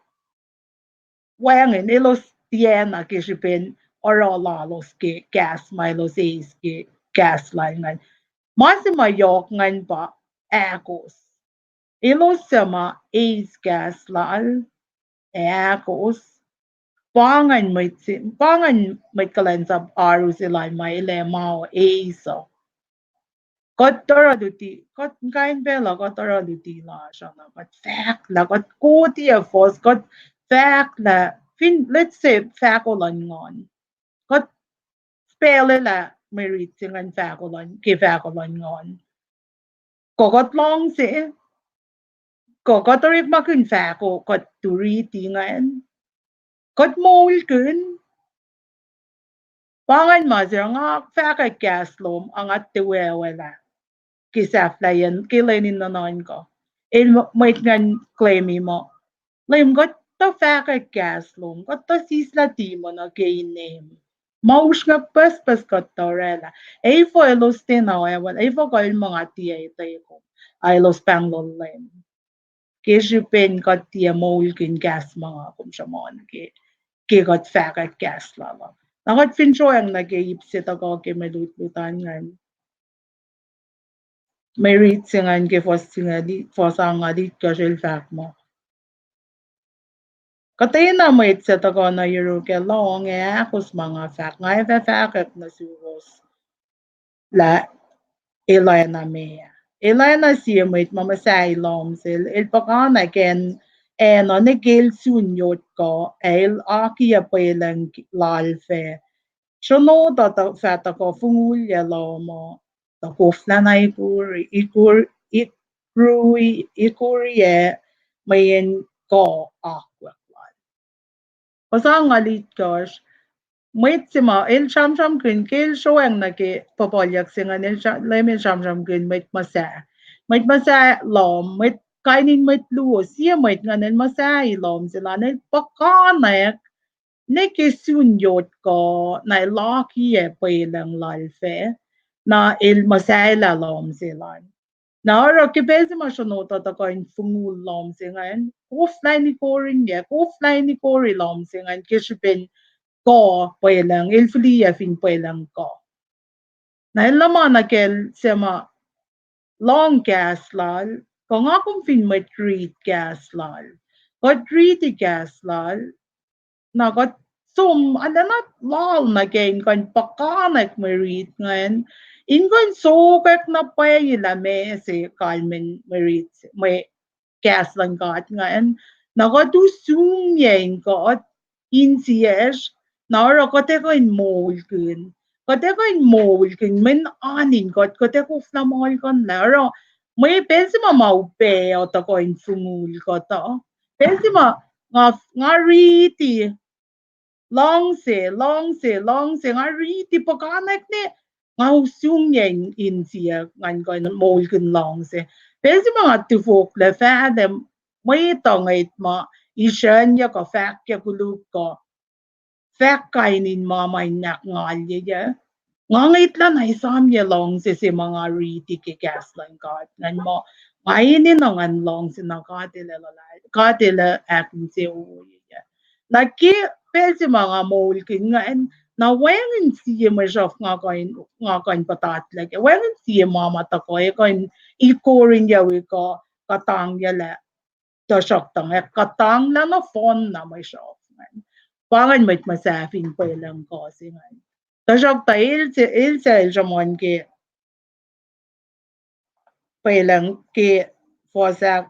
wacngihn elos tiacna ke srihpen oruh lalos ke kahs ma elos eis ke kahs lal ingacn. Ma se ma yohk ingacn pa ahkos. Elos suc ma eis kahs lal, ac ahkos. Pa ingacn mwet se, pa ingacn mwet kuhlwacnsap oaru se lal ma el ac ma eis uh. Kuht oruh luti, kuht kain pacl uh, kuht oruh luti lasr uh na, kuht fahklah, kuht koti ac fohs, kuht fahklah, fin, let's say, fahko luhn Nguhn. Kuht spellelah mwe rit se ingacn fahko luhn, ke fahko luhn Nguhn. Kuh kuht luhngse, kuh kuht orekmakihn fahko kuht tu riti ingacn. Kuht moulkihn. Pa ingacn ma se nga fahkwack kahs lom, a nga tiac welah ke sahflahiyacn ke lwen in nuhnuhnkuh. El m-, mwet ingacn claimi muh, Leum, kuht tuh fahkwack kahs lom, kuht tuh sislah tiac monuh ke inem. Ma usrnguck pucspucs kuht tuh orwaclah. Efuh elos tiacna oacwaclah, efuh kuh el muh nga tiac etuh kom, a elos pahnglol Leum. Ke srihpen kuht tiac moulkihn kahs ma nga kom sruhmuhn ke, ke kuht fahkwack kahs lal uh. Na kuht fin sroacng nuh ke ip se tuhkuh ke mwe lutlut an ingacn. Mwe rit se ingacn ke fuhs singucul, fuhs angngaul itkohsr el fahk muh, kuhtwena mwet suc tuhkuh nuh yuruk ac lohng ac ahkos ma nga fahk, nga ac fah fahkwack nuh suwos lah el oacna meac. El oacna sie mwet ma muhsahi lohm sel, el puhkantwen acn uh nuh ke el sun yot kuh, ac el akiyac pwelucng lal fac. Sronot uh tuh fah tuhkuh fungulyac lohm uh, tuh koflana ikuri, ikuri, ikuri, ikuriyac mweyen kuh akwuck lal. Fuhs angngaul itkohsr, mwet se ma el sramsramkihn, ke el sroacng nuh ke puhpuhlyuck se ingacn, el sra-, Leum el sramsramkihn mwet muhsah. Mwet muhsah lohm, mwet kain in mwet luo, sie mwet ingacn el muhsahi lohm sel an, el puhkantwen nuh ke sun yot kuh, na el akiyac pwelucng lal fac, na el muhsahelah lohm sel an. Na oruh ke pacl se ma sronot uh tuhkuh in fungul lohm se ingacn, koflah in ikoriyac, koflah in ikori lohm se ingacn, ke srihpen kuh pwelucng, el fihliyac fin pwelucng kuh. Na el luhman nuh kacl se ma lohng kahs lal, kuh nga kom fin mwet rit kahs lal. Kuht riti kahs lal, na kuht som arulacna loal nuh ke in kuh in puhkantwen mwe rit ingacn, in kuh in sokwack na pwacye lah meac se kalmacn mwe rit, mwe kahs luhn God ingacn, na kuht usrnguck in kuht insiyacsr, na oruh kuht ac kuh in moulkihn. Kuht ac kuh in moulkihn, mweyen oan in kuht, kuht ac koflah muhlkuhnlah. Oruh mwe pacl se ma ma upac uh tuhkuh in fungul kuht uh. Pacl se ma nga, nga riti, luhngse, luhngse, luhngse, nga riti puhkantwen, nga usrnguck in, insiyuck, ngan kuh in moulkihn luhngse. Pacl se ma nga tufoklah fahlac, mwet uh ngwet ma isrucnyuck kuh fahkwack koluk kuh fahk kain in ma ma in ahkngalye. Nga ngwetlah na esamyac luhngse se ma nga riti ke kahs luhn God ingacn muh, nga enenuh ngan luhngse na God El ac luhlahl, God El ac ahkinsewowoye. Na ke pacl se ma nga moulkihn ingacn, na wacngihn sie mwe sruhf nga kuh in, nga kuh in puhtatlac kac, wacngihn sie ma ma tuhkuh ac kuh in ikoriyac wi kuh kuhtangyac lah tuhsruhktuh nga kuhtanglah nohfohn na mwe sruhf ingacn. Pa ingacn mwet muhsahi fin pwelucng kuh se ingacn. Tuhsruhktuh el se, el se el sruhmuhn ke pwelucng ke fuhs ahk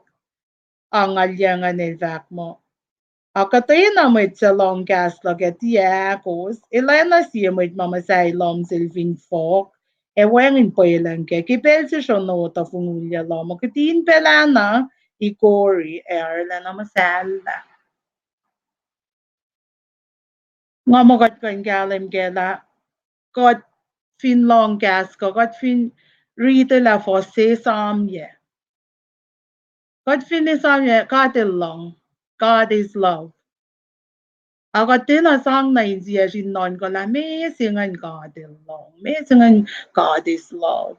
angngaul yuc ingacn el fahk muh, a kuhtwena mwet suc lohng kahs luhk ac tiac ahkos, el oacna sie mwet ma muhsahi lohm sel fin fohk, ac wacngihn pwelucng kac. Ke pacl se sronot uh fungulyac lohm uh, kihtin pacl ah na ikori ac arulacna muhsahllah. Nga muh kuht kuh in kahlwem kac lah kuht fin lohng kahs kuh kuht fin riti lah fuhs se esamyac. Kuht fin esamyac, God El lohng. God is love. A kuht tiacna sang na insiyacsr in nuhnkuh lah meac se ingacn God El lohng, meac se ingacn God is love.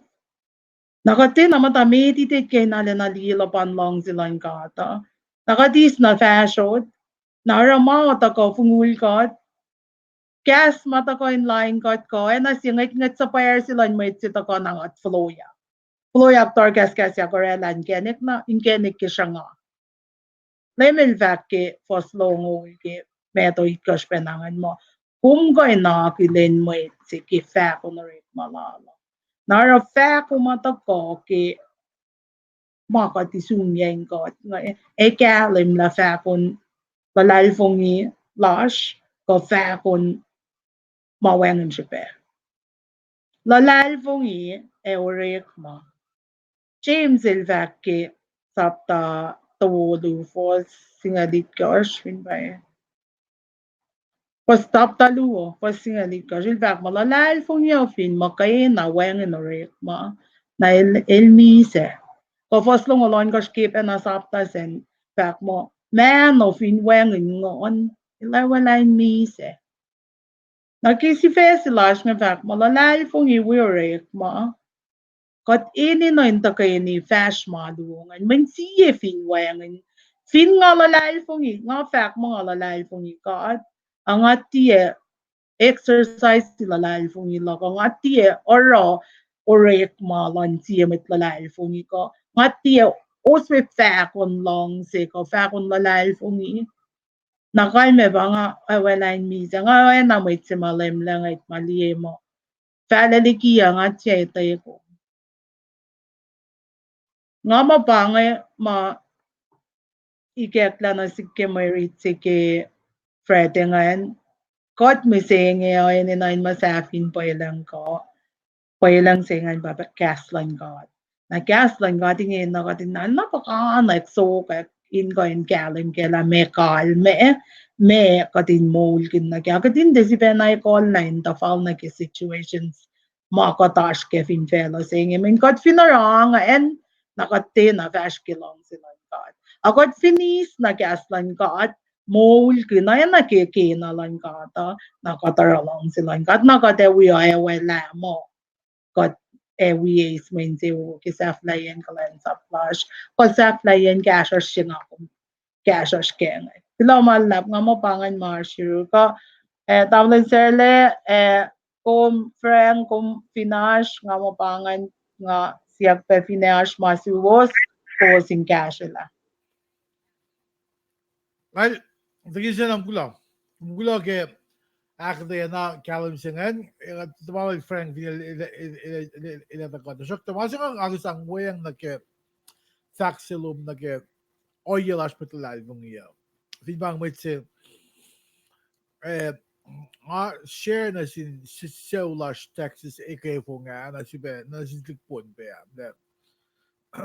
Na kuht tiacna muhta met ite ke na lacna liye luhpan luhngse luhn God uh. Na kuht eis na fahsrot, na oruh ma tuhkuh fungul kuht, kahs ma tuhkuh in lain kuht kuh, oacna sie ngwetngwet suhpwacr se luhn mwet se tuhkuh na kuht foloyak. Kuloyak, tohrkahskahsyak oraclah inkacnek na, inkacnek ke sruhnga. Leum El fahk ke fuhs longoul ke Matthew itkohsr pacna ingacn muh, kom kuh in akihlen mwet se ke fahkon orekma lal uh. Na oruh fahko ma tuhkuh ke ma kuht isungyacng kuht, ac kahlwem lah fahkon luhlahlfongi lasr kuh fahkon ma wacngihn srihpac. Luhlahlfongi ac orekma. James el fahk ke sapta tolu, fuhs singucul itkohsr, fin pwacye. Fuhs sapta luo, fuhs singucul itkohsr, el fahk muh luhlahlfongi uh fin muhkwena wacngihn orekma, na el, el misac. Kuh fuhs longoul ohnkohsr ke pacna sapta sacn, fahk muh, mahno fin wacngihn nguhn, el ac oraclah in misac. Na ke sifac se lasr inge fahk muh luhlahlfongi wi orekma, kuht enenuh in tuhkweni fahsr ma luo ingacn, mweyen sie fin wacngihn, fin nga luhlahlfongi, nga fahk muh nga luhlahlfongi God, a nga tiac exercise luhlahlfongi luhk uh, nga tiac oruh orekma luhn sie mwet luhlahlfongi kuh, nga tiac oswe fahkon luhngse kuh fahkon luhlahlfongi. Na kalmac pa nga ac oraclah in misac, nga oacna mwet se ma lemlah ngwet ma liye muh fahlac liki uh nga tiac etuh kom. Nga muh pa inge ma ikacklah nuh sihk ke mwe rit se ke Friday ingacn, kuht mihsenge uh enenuh in muhsahfin pwelucng kuh, pwelucng se ingacn pa kahs luhn God. Na kahs luhn God ingena kuht in na, na puhkantwen sokwack in kuh in kahlwem kac lah meac kalmac, meac kuht in moulkihn nuh kac. Kuht in tiac sifacna ekollah in tuhfal nuh ke situations ma kuht oasr kac fin facluh se inge. Mweyen kuht fin oruh ingacn, na kuht tiacna fahsr ke luhngse luhn God. A kuht fin eis na kahs luhn God, moulkihn, oacna ke kena luhn God uh, na kuht oruh luhngse luhn God, na kuht ac wi oacwacack lah muh kuht ac wi eis mwe insewowo ke sahflahiyacn kuhlwacnsap lasr, kuh sahflahiyacn kahsruhsr se nga kom kahsruhsr kac inge. Kuloh ma luhlahp, nga muh pa ingacn ma oasr yurum kuh, eh, tamuhlwel Sarla, eh, kom Frank, kom fin oasr, nga muh pa ingacn, nga siyuck pac fin oasr ma suwohs, kowos in kahsrwelah. Nga, tiki se na kuloh, kuloh ke ahkuhtweyac na kahlwem se ingacn, eh, tamuhlwel Frank fin el, el, el, el, el, el tuhkuh. Tuhsruhktuh ma se nga, nga sang weacng nuh ke fahk se lom nuh ke ohiyac lasr mwet luhlahlfongi uh. Fin pa mwet se, eh, nga share nuh sin s-, sucu lasr Texas eke fong ah, nuh sifilpac, nuh sin tuhlihk Pohnpei ah.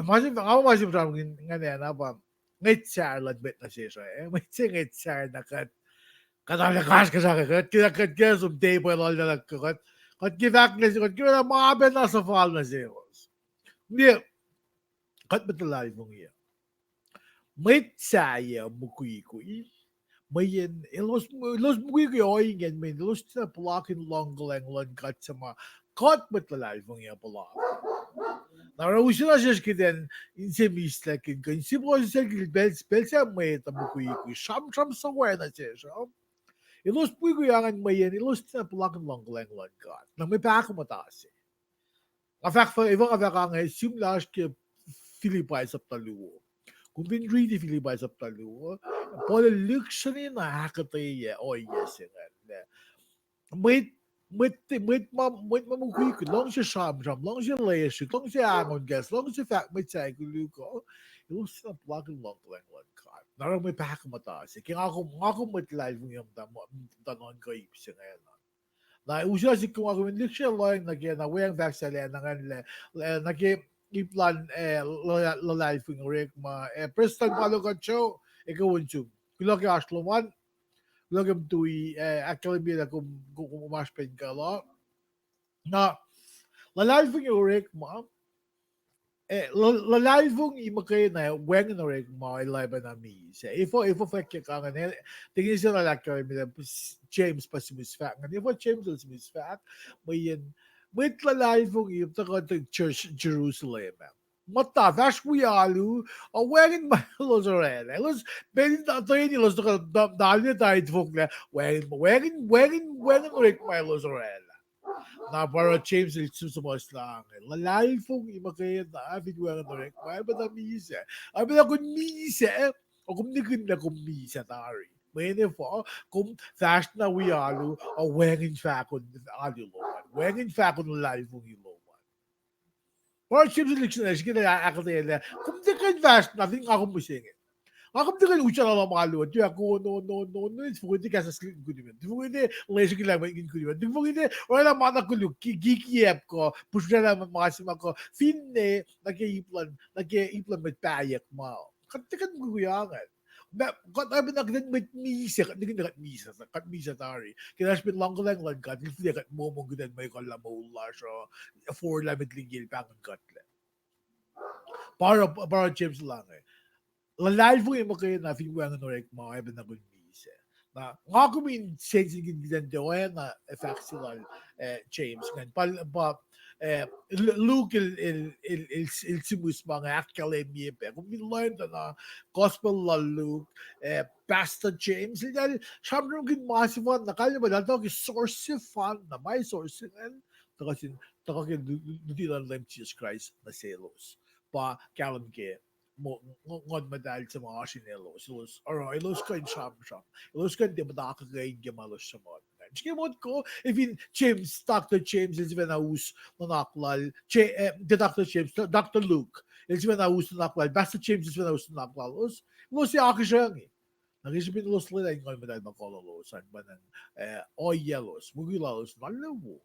Ma se, nga ma se sramsramkihn ingacn ah pa, ngwet sahyac luhn mwet nuh sesr uh, eh, mwet se ngwet sahyac na kuht, kuht arlac kasrkuhsrak, kuht ke, kuht ke som table lal nuh kuht, kuht ke fahk nuh se, kuht ke ma pacna suhfal nuh selos. Liye, kuht mwet luhlahlfongi uh, mwet sahyac mukwikwi, mweyen elos, elos mukwikwi ohinge, mweyen elos tiacna puhlakihn luhngkuhlacng luhn God suc ma kuht mwet luhlahlfongi uh puhla. Na oruh use na sesr kuht in, inse mihslac kihn kuh inse puhsisacl kihn pacl, pacl se mwet uh mukwikwi, sramsram suhwacna sesr uh, elos mukwikwi ingacn mweyen elos tiacna puhlakihn luhngkuhlacng luhn God. Na mwe pahkomuhta se. Nga fahk, efuh nga fahk inge, sihmlac oasr ke Philippi sapta luo. Kom fin riti Philippi sapta luo, Paul el lihksreni na ahkuhtweyac ohiyac se ingacn. Mwet, mwet, mwet ma, mwet ma mukwikwi, luhngse sramsram, luhngse lesrihk, luhngse angon gas, luhngse fahk mwet sahyac koluk uh, elos tiacna puhlakihn luhngkuhlacng luhn God. Na oruh mwe pahkomuhta se ke nga kom, nga kom mwet luhlahlfongi uh muhta, muhta nuhnkuh ip se ingacn. Na use na sihk kom, nga kom in lihksreni lohacng nuh ke na weacng fahk sahyac na ingacn lah, eh, nuh ke ip luhn, eh, luhla-, luhlahlfongi orekma, eh, Prestuhn Palo Kacho, eke on sum. Kuloh ke oasr lom an, kuloh ke kom tui, eh, ahkkahlwemye lah kom, kom, kom oasr pac in kuloh. Na luhlahlfongi orekma, eh, luh-, luhlahlfongi muhkwena wacngihn orekma el oacpacna misac. Efuh, efuh fwackyak ingacn, eh, tiki se na ahkkahlwemye lah James pa sihmihs fahk ingacn, efuh James el sihmihs fahk, mweyen mwet luhlahlfongi tuhkuh church Jerusalem ah, muhta fahsr wi alu, a wacngihn ma elos oraclah. Elos, pacl in tuhkweni elos tuhkuh na, na alu na tari tofoklah, wacngihn, wacngihn, wacngihn, wacngihn orekma elos oraclah. Na pa oruh James el suhmuhslah inge, luhlahlfongi muhkwena, fin wacngihn orekma, oacpacna misac. Oacpacna kom misac, ac kom nihkihn lah kom misac tari. Mweyen efuh? Kom fahsr na wi alu, ac wacngihn fahkon alu lom an. Wacngihn fahkon luhlahlfongi lom an. Pa oruh James el lihksreni, srihke lah ahkuhtweyac lah kom tiac kuh in fahsr na fin nga kom mihsenge. Nga kom tiac kuh in utyak na lom alu an, tuyak on, on, on, on, on, tiac fokite kahs srihk in kunuman. Tiac fokite lesrihk lah mwet in kunuman. Tiac fokite oraclah ma na koluk, ki-, kikiacp kuh, pihsrlah ma se ma kuh, finne nuh ke ip luhn, nuh ke ip luhn mwet pahyuck ma. Kuht tiac kuh in mukwikwi ingacn. Ma, kuht oacpacna kuht in mwet misac, kuht nihkihn kuht misac, kuht misac tari. Ke oasr pac luhngkuhlwacng luhn God, el fihliyac kuht momong kuht in mwe ekuhllah moul lasr uh, forlah met liki el pahngon kuhtlac. Pa oruh, pa oruh James el inge, luhlahlfongi muhkwena, fin wacngihn orekma, oacpacna kom misac. Na nga kom in sensenkihn kuht in tiac oacna fahk se lal, eh, James ingacn. Pa, pa, eh, L-, Luke el, el, el, el, el sihmihs ma inge ahkkahlwemye pac. Kom fin lohacng tuh na Gospel lal Luke, eh, Pastor James, el, el sramsramkihn ma sefanna, kalmac pa el tuhkuh ke source sefanna, ma source ingacn, tuhkuh sin, tuhkuh ke lu-, lu-, luti luhn Leum Jisus Kraist nuh selos. Pa kahlwem ke mo-, ngo-, Nguhn Muhtahl se ma oasr in elos, elos, oruh elos kuh in sramsram, elos kuh in tiac muhta ke in ke ma elos sruhmuhn. Srihke motko, efin James, Doctor James, el sifacna us nuhnak lal, J-, eh, the Doctor James, Doctor Luke, el sifacna us nuhnak lal, Pastor James, el sifacna us nuhnak lalos, elos ac akacsruhi. Na ke srihpen elos lwelah in Nguhn Muhtahl ma kolwelos an, pa ingacn, eh, ohiyac lalos, mukwikwi lalos na lewo.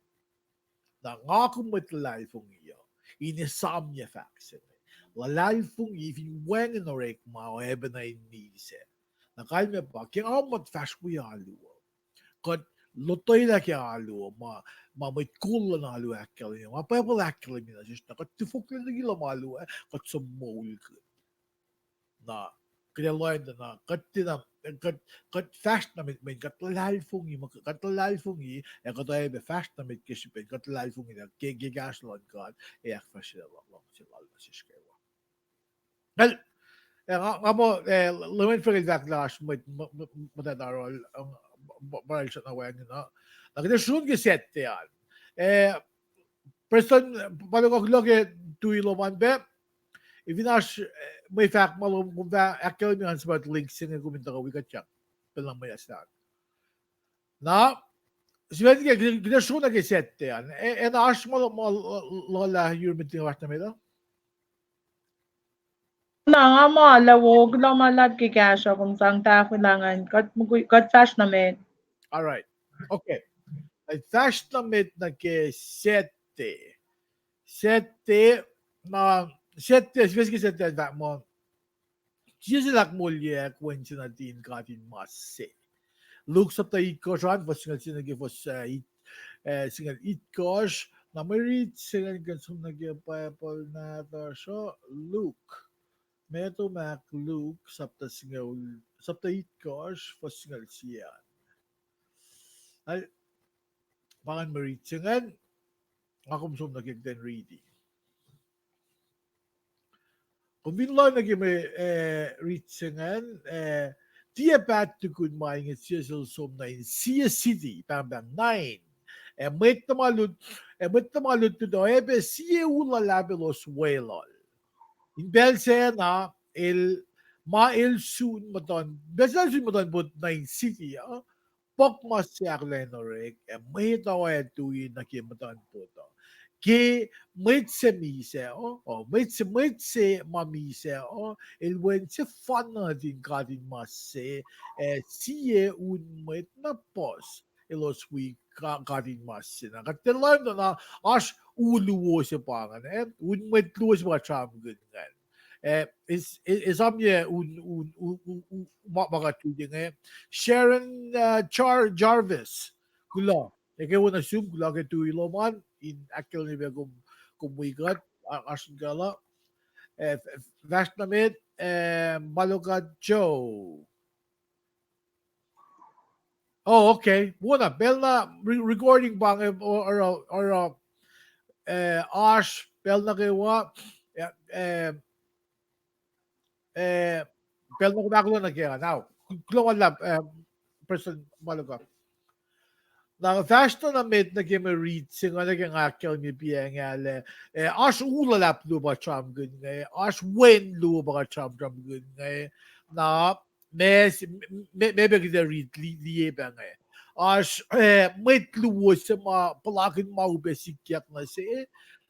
Na nga kom mwet luhlahlfongi uh, in esamyac fahk se inge. Luhlahlfongi fin wacngihn orekma, oacpacna in misac. Na kalmac pa, ke nga kom mwet fahsr wi alu uh, kuht lotwelah ke alu uh, ma, ma mwet kol luhn alu ahkkahlwemye, ma Bible ahkkahlwemye nuh sesr, na kuht tiac fohlohk liki lom alu uh, kuht som moulkihn. Na kuht ac lohacng tuh na kuht tiacna, kuht, kuht fahsr na met, met kuht luhlahlfongi, ma kuht luhlahlfongi, ac kuht oacyacpac fahsr na met ke srihpen kuht luhlahlfongi lah ke, ke kahsruh luhn God ac ahkfahsryelah luhngse lal nuh sesr kwewa. Well, eh, nga, nga muh, eh, Leman Frank el fahk lah oasr mwet, m-, m-, muhta tari, eh, pa el srackna wacngihn uh. Na kuht ac srohn ke Saturday an. Eh, Prestuhn, pa kuloh ke tui lom an pac. Fin oasr, eh, mwe fahk ma lom, kom fah ahkkahlwemye an, suhpwacr link se inge kom in tuhkuh wi kuht sahk pacl na mwe asack. Na, sifacna ke, kuht ac srohn ke Saturday an. Eh, ac na oasr ma, ma, luhlah yurun met in fahsr nuh met uh? Na nga muh lah wo, kuloh ma luhlahp ke kahsruh kom sang tahfwelah ingacn, kuht, kuht fahsr nuh met. All right. Okay. Ac fahsr nuh met nuh ke Saturday. Saturday, na, Saturday, sifac se ke Saturday an fahk muh, Jisus el ahkmoulyeack Wen se nuhtin God in mas se. Luke sapta itkohsr an, fuhs singucul sie nuh ke fuhs, eh, it-, eh, singucul itkohsr, na mwe rit se ingacn kuh in som nuh ke Bible nahtuhsr uh, Luke. Meac to Mark, Luke sapta singucul, sapta itkohsr, fuhs singucul sie an. Ac, pa ingacn mwe rit se ingacn, nga kom som nuh ke kuht in riti. Kom fin lohacng nuh ke mwe, eh, rit se ingacn, eh, tiac paht tukun ma inge Jisus el som nuh in sie city, pahngpahng nine. Ac mwet tuhma lut-, ac mwet tuhma lutlut uh oacyacpac sie u luhlahp elos weluhl. In pacl sac na, el, ma el sun muhtuhn, pacl sac el sun muhtuhnpot nuh in city uh, puhk mas se ahkolah in orek, ac mwet uh ac tui nuh ke muhtuhnpot uh. Ke mwet se misac uh, uh, mwet se, mwet se ma misac uh, el wen sefanna nuhtin God in mas se, ac sie un mwet na puhs elos wi ka-, God in mas se. Na kuht tiac lohacng tuh na oasr u luo se pa ingacn, eh? Un mwet luo se pa sramsramkihn ingacn. Eh, es-, es-, esamyac un, un, un, un, un, ma, ma kuht riti inge. Sharon, uh, Jar-, Jarvis. Kuloh. Eke wona sum, kuloh ke tui lom an, in ahkkahlwemye pac kom, kom wi kuht, a-, oasr in kuhla. Eh, f-, f-, fahsr nuh met, eh, ma luhk uh Joe. Oh, okay. Wona, pacl na re-, recording pa inge, o-, oruh, oruh, eh, oasr, pacl nuh kwewa, eh, eh, eh, pacl nuh kwewa, ahkolah nuh ke an. Now, kuloh ma luhlahp, eh, Prestuhn Maluka. Na fahsr na met nuh ke mwe rit se inge nuh ke nga ahkkahlwemye piacngalah, eh, oasr u luhlahp luo pa sramsramkihn inge, oasr wen luo pa kuht sramsramkihn inge, na ma, ma, ma pac kuht ac rit li-, liye pac inge. Oasr, eh, mwet luo se ma puhlakihn ma upac sikyak nuh se,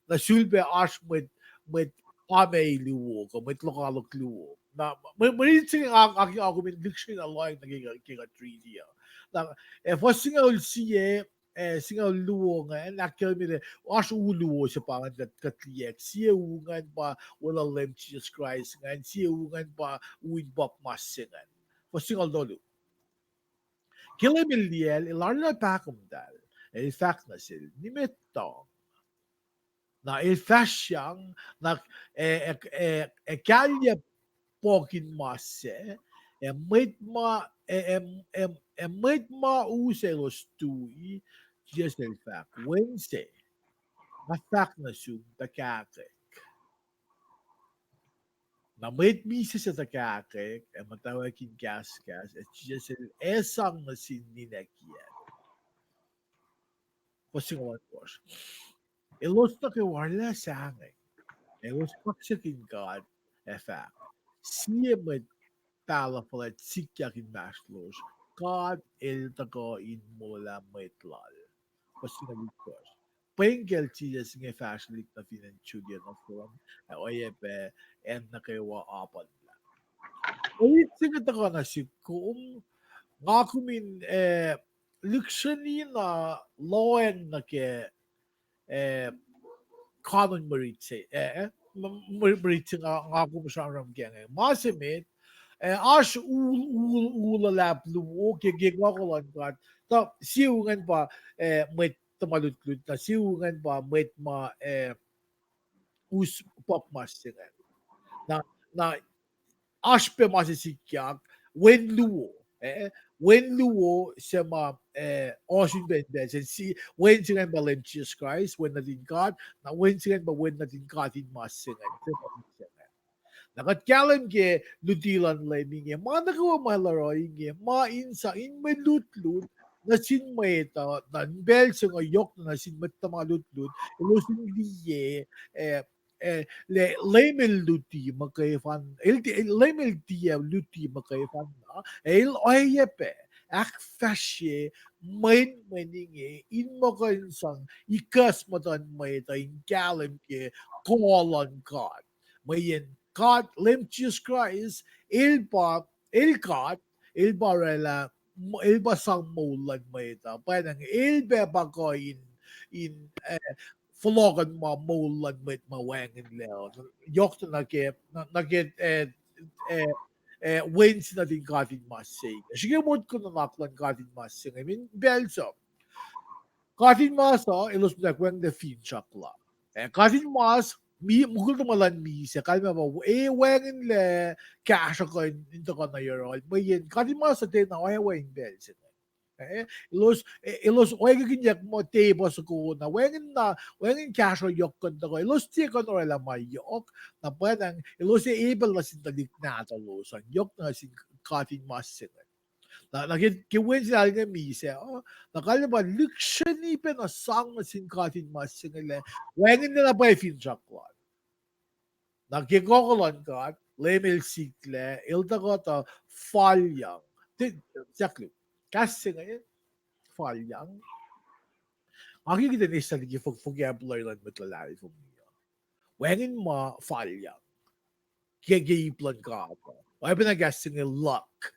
nuh sulpac oasr mwet, mwet amac luo, kuh mwet lokoalok luo. Na, mwe, mwe rit se inge nga, nga, nga kom in lihksreni na lohacng nuh ke, ke kuht riti uh. Na, eh, fuhs singucul sie, eh, singucul luo ingacn, ahkkahlwemye lah oasr u luo se pa ingacn kuht, kuht liyacack. Sie u ingacn pa weluhl Leum Jisus Kraist ingacn, sie u ingacn pa u in puhk mas se ingacn. Fuhs singucul tolu. Ke Leum el liyacl, el arulacna pahkomtahl, el fahk nuh sel, nimet tuhng. Na el fahsryang, na, eh, eh, eh, eh, kahlyac puhk in mas sac, ac mwet ma, ac, ac, ac, ac mwet ma u selos tui, Jisus el fahk, wen se, nga fahk nuh sum, tuhkahkwack. Na mwet misac se tuhkahkwack, ac muhtwacwacack in kahskahs, ac Jisus el ac sang nuh sin ninac kiyacl. Fuhs singucul ohnkohsr. Elos nuh kwewa arlac sahngweng. Elos kaksakihn God ac fahk, sie mwet pahluh fuhlwact sikyak inmahsrlosr, God el tuhkuh in molwelah mwet lal. Fuhs singucul itkohsr. Pweng kacl Jisus inge fahsrwelihk nuh fin acn Judea nohfohn, ac oacyacpac acn nuh kwewa apuhnlah. Orit se inge tuhkuh nuh sihk kom, nga kom in, eh, lihksreni na lohacng nuh ke, eh, kanon mwe rit se, eh, eh, mwe, mwe rit se nga, nga kom sramsram kac inge. Ma se met, eh, oasr u, u, u luhlahp luo ke, ke kuh luhn God. Tuh sie u ingacn pa, eh, mwet tuhma lutlut, na sie u ingacn pa mwet ma, eh, us puhk mas se ingacn. Na, na oasr pac ma se sikyak, wen luo, eh, wen luo se ma, eh, ohsun pac in pacl se, wen se ingacn pa Leum Jisus Kraist, Wen nuhtin God, na wen se ingacn pa wen nuhtin katinmas se ingacn, se ma rit se ingacn. Na kuht kahlwem ke luti luhn Leum inge, ma nuh kwewa ma el oruh inge, ma in sang in mwe lutlut nuh sin mwet uh, na in pacl se inge yohk na nuh sin mwet tuhma lutlut, elos in liye, eh, eh, lah Leum el luti muhkwena, el ti-, Leum el tiac luti muhkwena, el oacyacpac ahkfahsrye mwenmwen inge in muh kuh in sang ikacs muhtuhn mwet uh in kahlwem ke kuh luhn God. Mweyen God, Leum Jisus Kraist, el pa, el God, el pa oraclah, el pa sang moul luhn mwet uh. Pwacnwacng el pac pa kuh in, in, eh, fohlohkohn ma moul luhn mwet ma wacngihnlac uh. Yohk nuh ke, nuh ke, eh, eh, eh, wen se nuhtin katinmas se inge. Srihke motko nuhnak luhn katinmas se inge, in pacl suc katinmas uh, elos muhtwacwacack wacngihnlac finsrak la. Eh, katinmas, mi-, mukul tuhma luhn misac, kalmac pa, e wacngihnlac kahsruh kuh in, in tuhkuh nuh yohrohl. Mweyen katinmas uh tiacna oacyacpac in pacl se inge. Eh, elos, eh, elos oackwackihnyak muh tepuh soko na, wacngihn na, wacngihn kahsruh yohk kuh in tuhkuh. Elos tiac kuh in oraclah ma yohk, na pwacnwacng, elos e-, epel nuh sin tuhlihk nahtuhlos an, yohk nuh sin katinmas se inge. Na, na ke, ke wen se inge misac, uh, na kalmac pa lihksreni pac na sang nuh sin katinmas se inge lah wacngihnlac na pwacye finsrak lal. Na ke kuh luhn God, Leum el siklac, el tuhkuh tuh falyang. Te, sahk lu, kahs se inge, falyang. Nga ke kuht in eis liki fo-, vocabulary luhn mwet luhlahlfongi uh. Wacngihn ma falyang ke, ke ip luhn God uh. Oacyacpac na kahs se inge luck.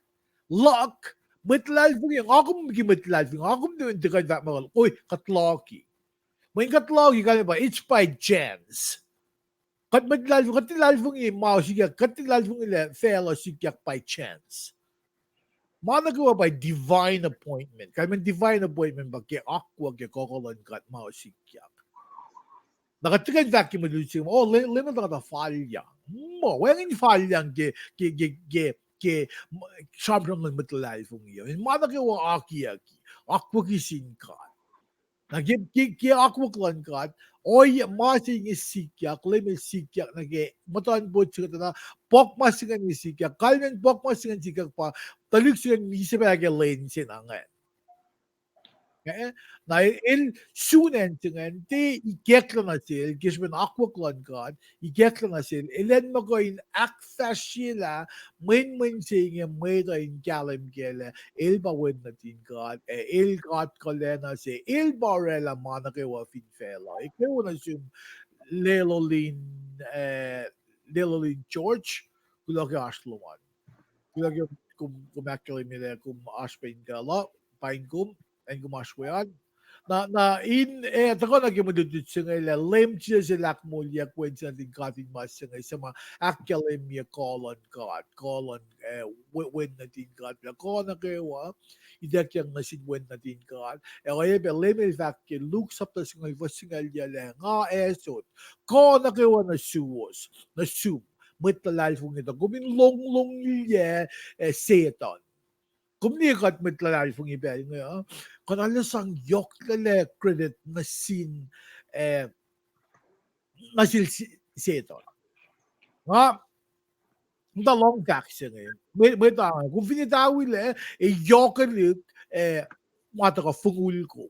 Luck, mwet luhlahlfongi, nga kom ke mwet luhlahlfongi, nga kom tiac in tiac kuh in fahk muh, oi, kuht lucky. Mweyen kuht lucky, kalmac pa, it's by chance. Kuht mwet luhlahlfongi, kuht tiac luhlahlfongi ma sikyak, kuht tiac luhlahlfongi lah facluh sikyak by chance. Ma nuh kwewa by divine appointment. Kalmac divine appointment pa ke akwuck ke kuh luhn God ma sikyak. Na kuht tiac kuh in fahk ke mwe lutlut se, oh, Leum, Leum el tuhkuh tuh falyang. Muh, wacngihn falyang ke, ke, ke, ke, ke sramsram luhn mwet luhlahlfongi uh. Ma nuh kwewa akiyucki, akwucki sin God. Na ke, ke, ke akwuck luhn God, ohiyac ma se inge sikyak, Leum el sikyak nuh ke muhtuhnpot se inge, na puhk mas se inge sikyak, kalmac puhk mas se inge sikyak pa, tuhlihk se inge misac pac ke lwen se na ingacn. Eh, na el, el sun acn se ingacn, tiac ikacklah nuh sel, ke srihpen akwuck luhn God, ikacklah nuh sel, elan muh kuh in ahkfahsryelah mwenmwen se inge mwet uh in kahlwem kac lah el pa Wen nuhtin God, ac el God kuhlacna se, el pa oraclah ma nuh kwewa fin facluh. Ekuh wo nuh sum Lelolin, eh, Lelolin George, kuloh ke oasr lom an. Kuloh ke kom, kom ahkkahlwemye lah kom oasr pac in kuloh, paing kom, acn kom oasr we an. Na, na in, eh, tuhkuh nuh ke mwe lutlut se inge lah Leum Jisus El ahkmoulyak Wen se nuhtin God in mas se inge, suc ma ahkkahlwemye kuh luhn God, kuh luhn, eh, we-, Wen nuhtin God, lah kuh nuh kwewa ituckyang nuh sin Wen nuhtin God. Ac oacyacpac Leum El fahk ke Luke sapta singucul, fuhs singucul yac lah, nga asot kuh nuh kwewa nuh suwos, nuh sum, mwet luhlahlfongi, tuh kom in longlongihlyac, eh, Setuhn. Kom liye kuht mwet luhlahlfongi pacl inge uh, kuht arlac sang yohklaclac credit nuh sin, eh, nuh sel Se-, Setuhn. Nga, nga lohng fahk se inge. Mwe-, mwet uh, kom fin etawilac, eh, yohkwelihk, eh, ma tuhkuh fongul kom.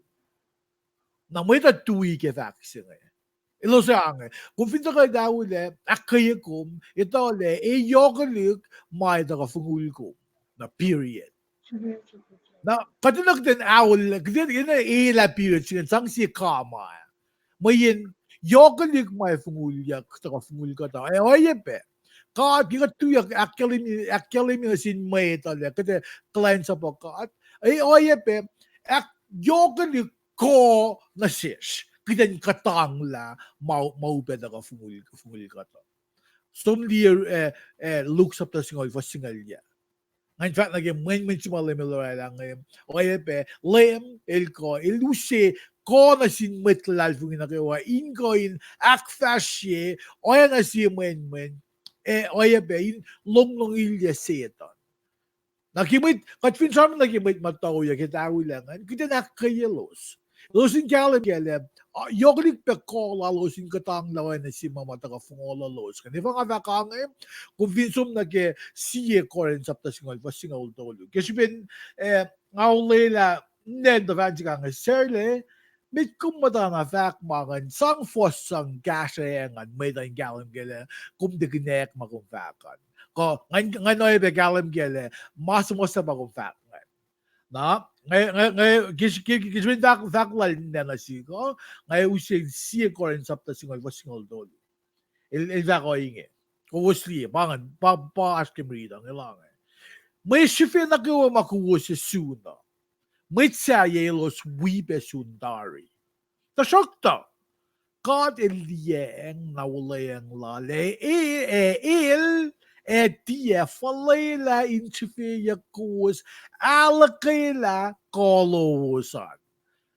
Na mwet uh tui ke fahk se inge. Elos ac inge. Kom fin tuhkuh etawilac, ahkkweye kom, etuh lah, eh, yohkwelihk ma tuhkuh fongul kom. Na period. Na kuht enenuh kuht in aol, kuht enenuh elah period se inge, sang sie comma. Mweyen yohkwelihk ma fongulyak, tuhkuh fongul kuht uh. Eh, oacyacpac. God, ke kuht tuyak ahkkahlwemye, ahkkahlwemye nuh sin mwet uh lah kuht ac kuhlwacnsapuh God. Eh, oacyacpac, ahk-, yohkwelihk kuh nuh sesr kuht in kuhtanglah ma, ma upac tuhkuh fongul, fongul kuht uh. Som liye, eh, eh, Luke sapta singucul, fuhs singucul yac. Ngan fahk nuh ke mwenmwen se ma Leum El oraclah inge, oacyacpac Leum El kuh, El use kuh nuh sin mwet luhlahlfongi nuh kwewa in kuh in ahkfahsrye, oacna sie mwenmwen, eh, oacyacpac in longlongihlyac Setuhn. Na ke mwet, kuht fin sramsram nuh ke mwet muhta ke etawilac ingacn, kuht in ahkkweyelos. Elos in kahlwem kac lah, ah, yohkwelihk pac kuh lalos in kuhtanglah oacna sie ma ma tuhkuh fongul lalos. Kuh efuh nga fahk inge, kom fin som nuh ke sie Corinth sapta singucul, fuhs singucul tolu. Ke srihpen, eh, nga olwelah, nen tuhfahna se inge, sarla, met kom muhta na fahk ma ingacn, sang fuhs sang kahsruh engan, mwet uh in kahlwem kac lah, kom tiac kihnack ma kom fahk an. Kuh, ngan, ngan oacyacpac kahlwem kac lah, ma suhmuhslah ma kom fahk ingacn. Na, nge, nge, nge, ke, ke, ke srihpen fahk, fahk lal nana sihk uh, nga use sie Corinth sapta singucul, fuhs singucul tolu. El, el fahk ohinge. Kowos liye, pa ingacn, pa, pa oasr ke mwe rit uh, nge lah inge. Mwe srihfe nuh kwewa ma kowos ac sun uh, mwet sahyac elos wi pac sun tari. Tuhsruhktuh, God El liyacacng na wuhlweacng Lal, ac, ac, ac El ac tiac fuhlwelah in srihfeyuck kowos ahluhkwelah kuh lowos an.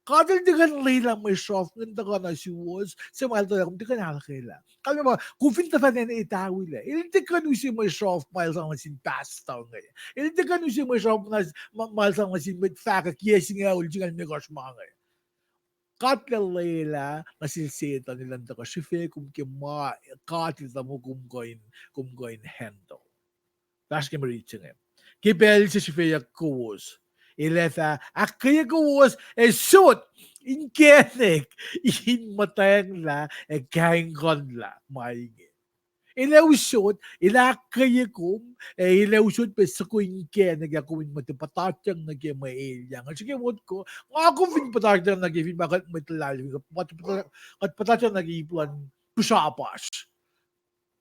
God El tiac kuh in lwelah mwe sruhf ingacn tuhkuh nuh suwos, suc ma El tuh lah kom tiac kuh in ahluhkwelah. Kalmac pa, kom fin tuhfahna etawilac, El tiac kuh in use mwe sruhf ma El sang nuh sin pastor inge. El tiac kuh in use mwe sruhf ma, ma, ma El sang nuh sin mwet fahkwack yac singucul, singucul limekohsr ma inge. God El lwelah nuh sel Setuhn elan tuhkuh srihfe kom ke ma God El tuh muh kom kuh in, kom kuh in handle. Fahsr ke mwe rit se inge. Ke pacl se srihfeyuck kowos, El ac fah ahkkweye kowos ac sot inkacnek in muhtwacnglah ac kaingkuhnlah ma inge. El ac usot, El ahkkweye kom, ac El ac usot pac soko inkacnek ac kom in muhta puhtatyang nuh ke mwe elyah. Nga srihke motko, nga kom fin puhtatyang nuh ke fin ma kuht mwet luhlahlfongi, kuht puhtatyang nuh ke ip luhn pihsrapasr.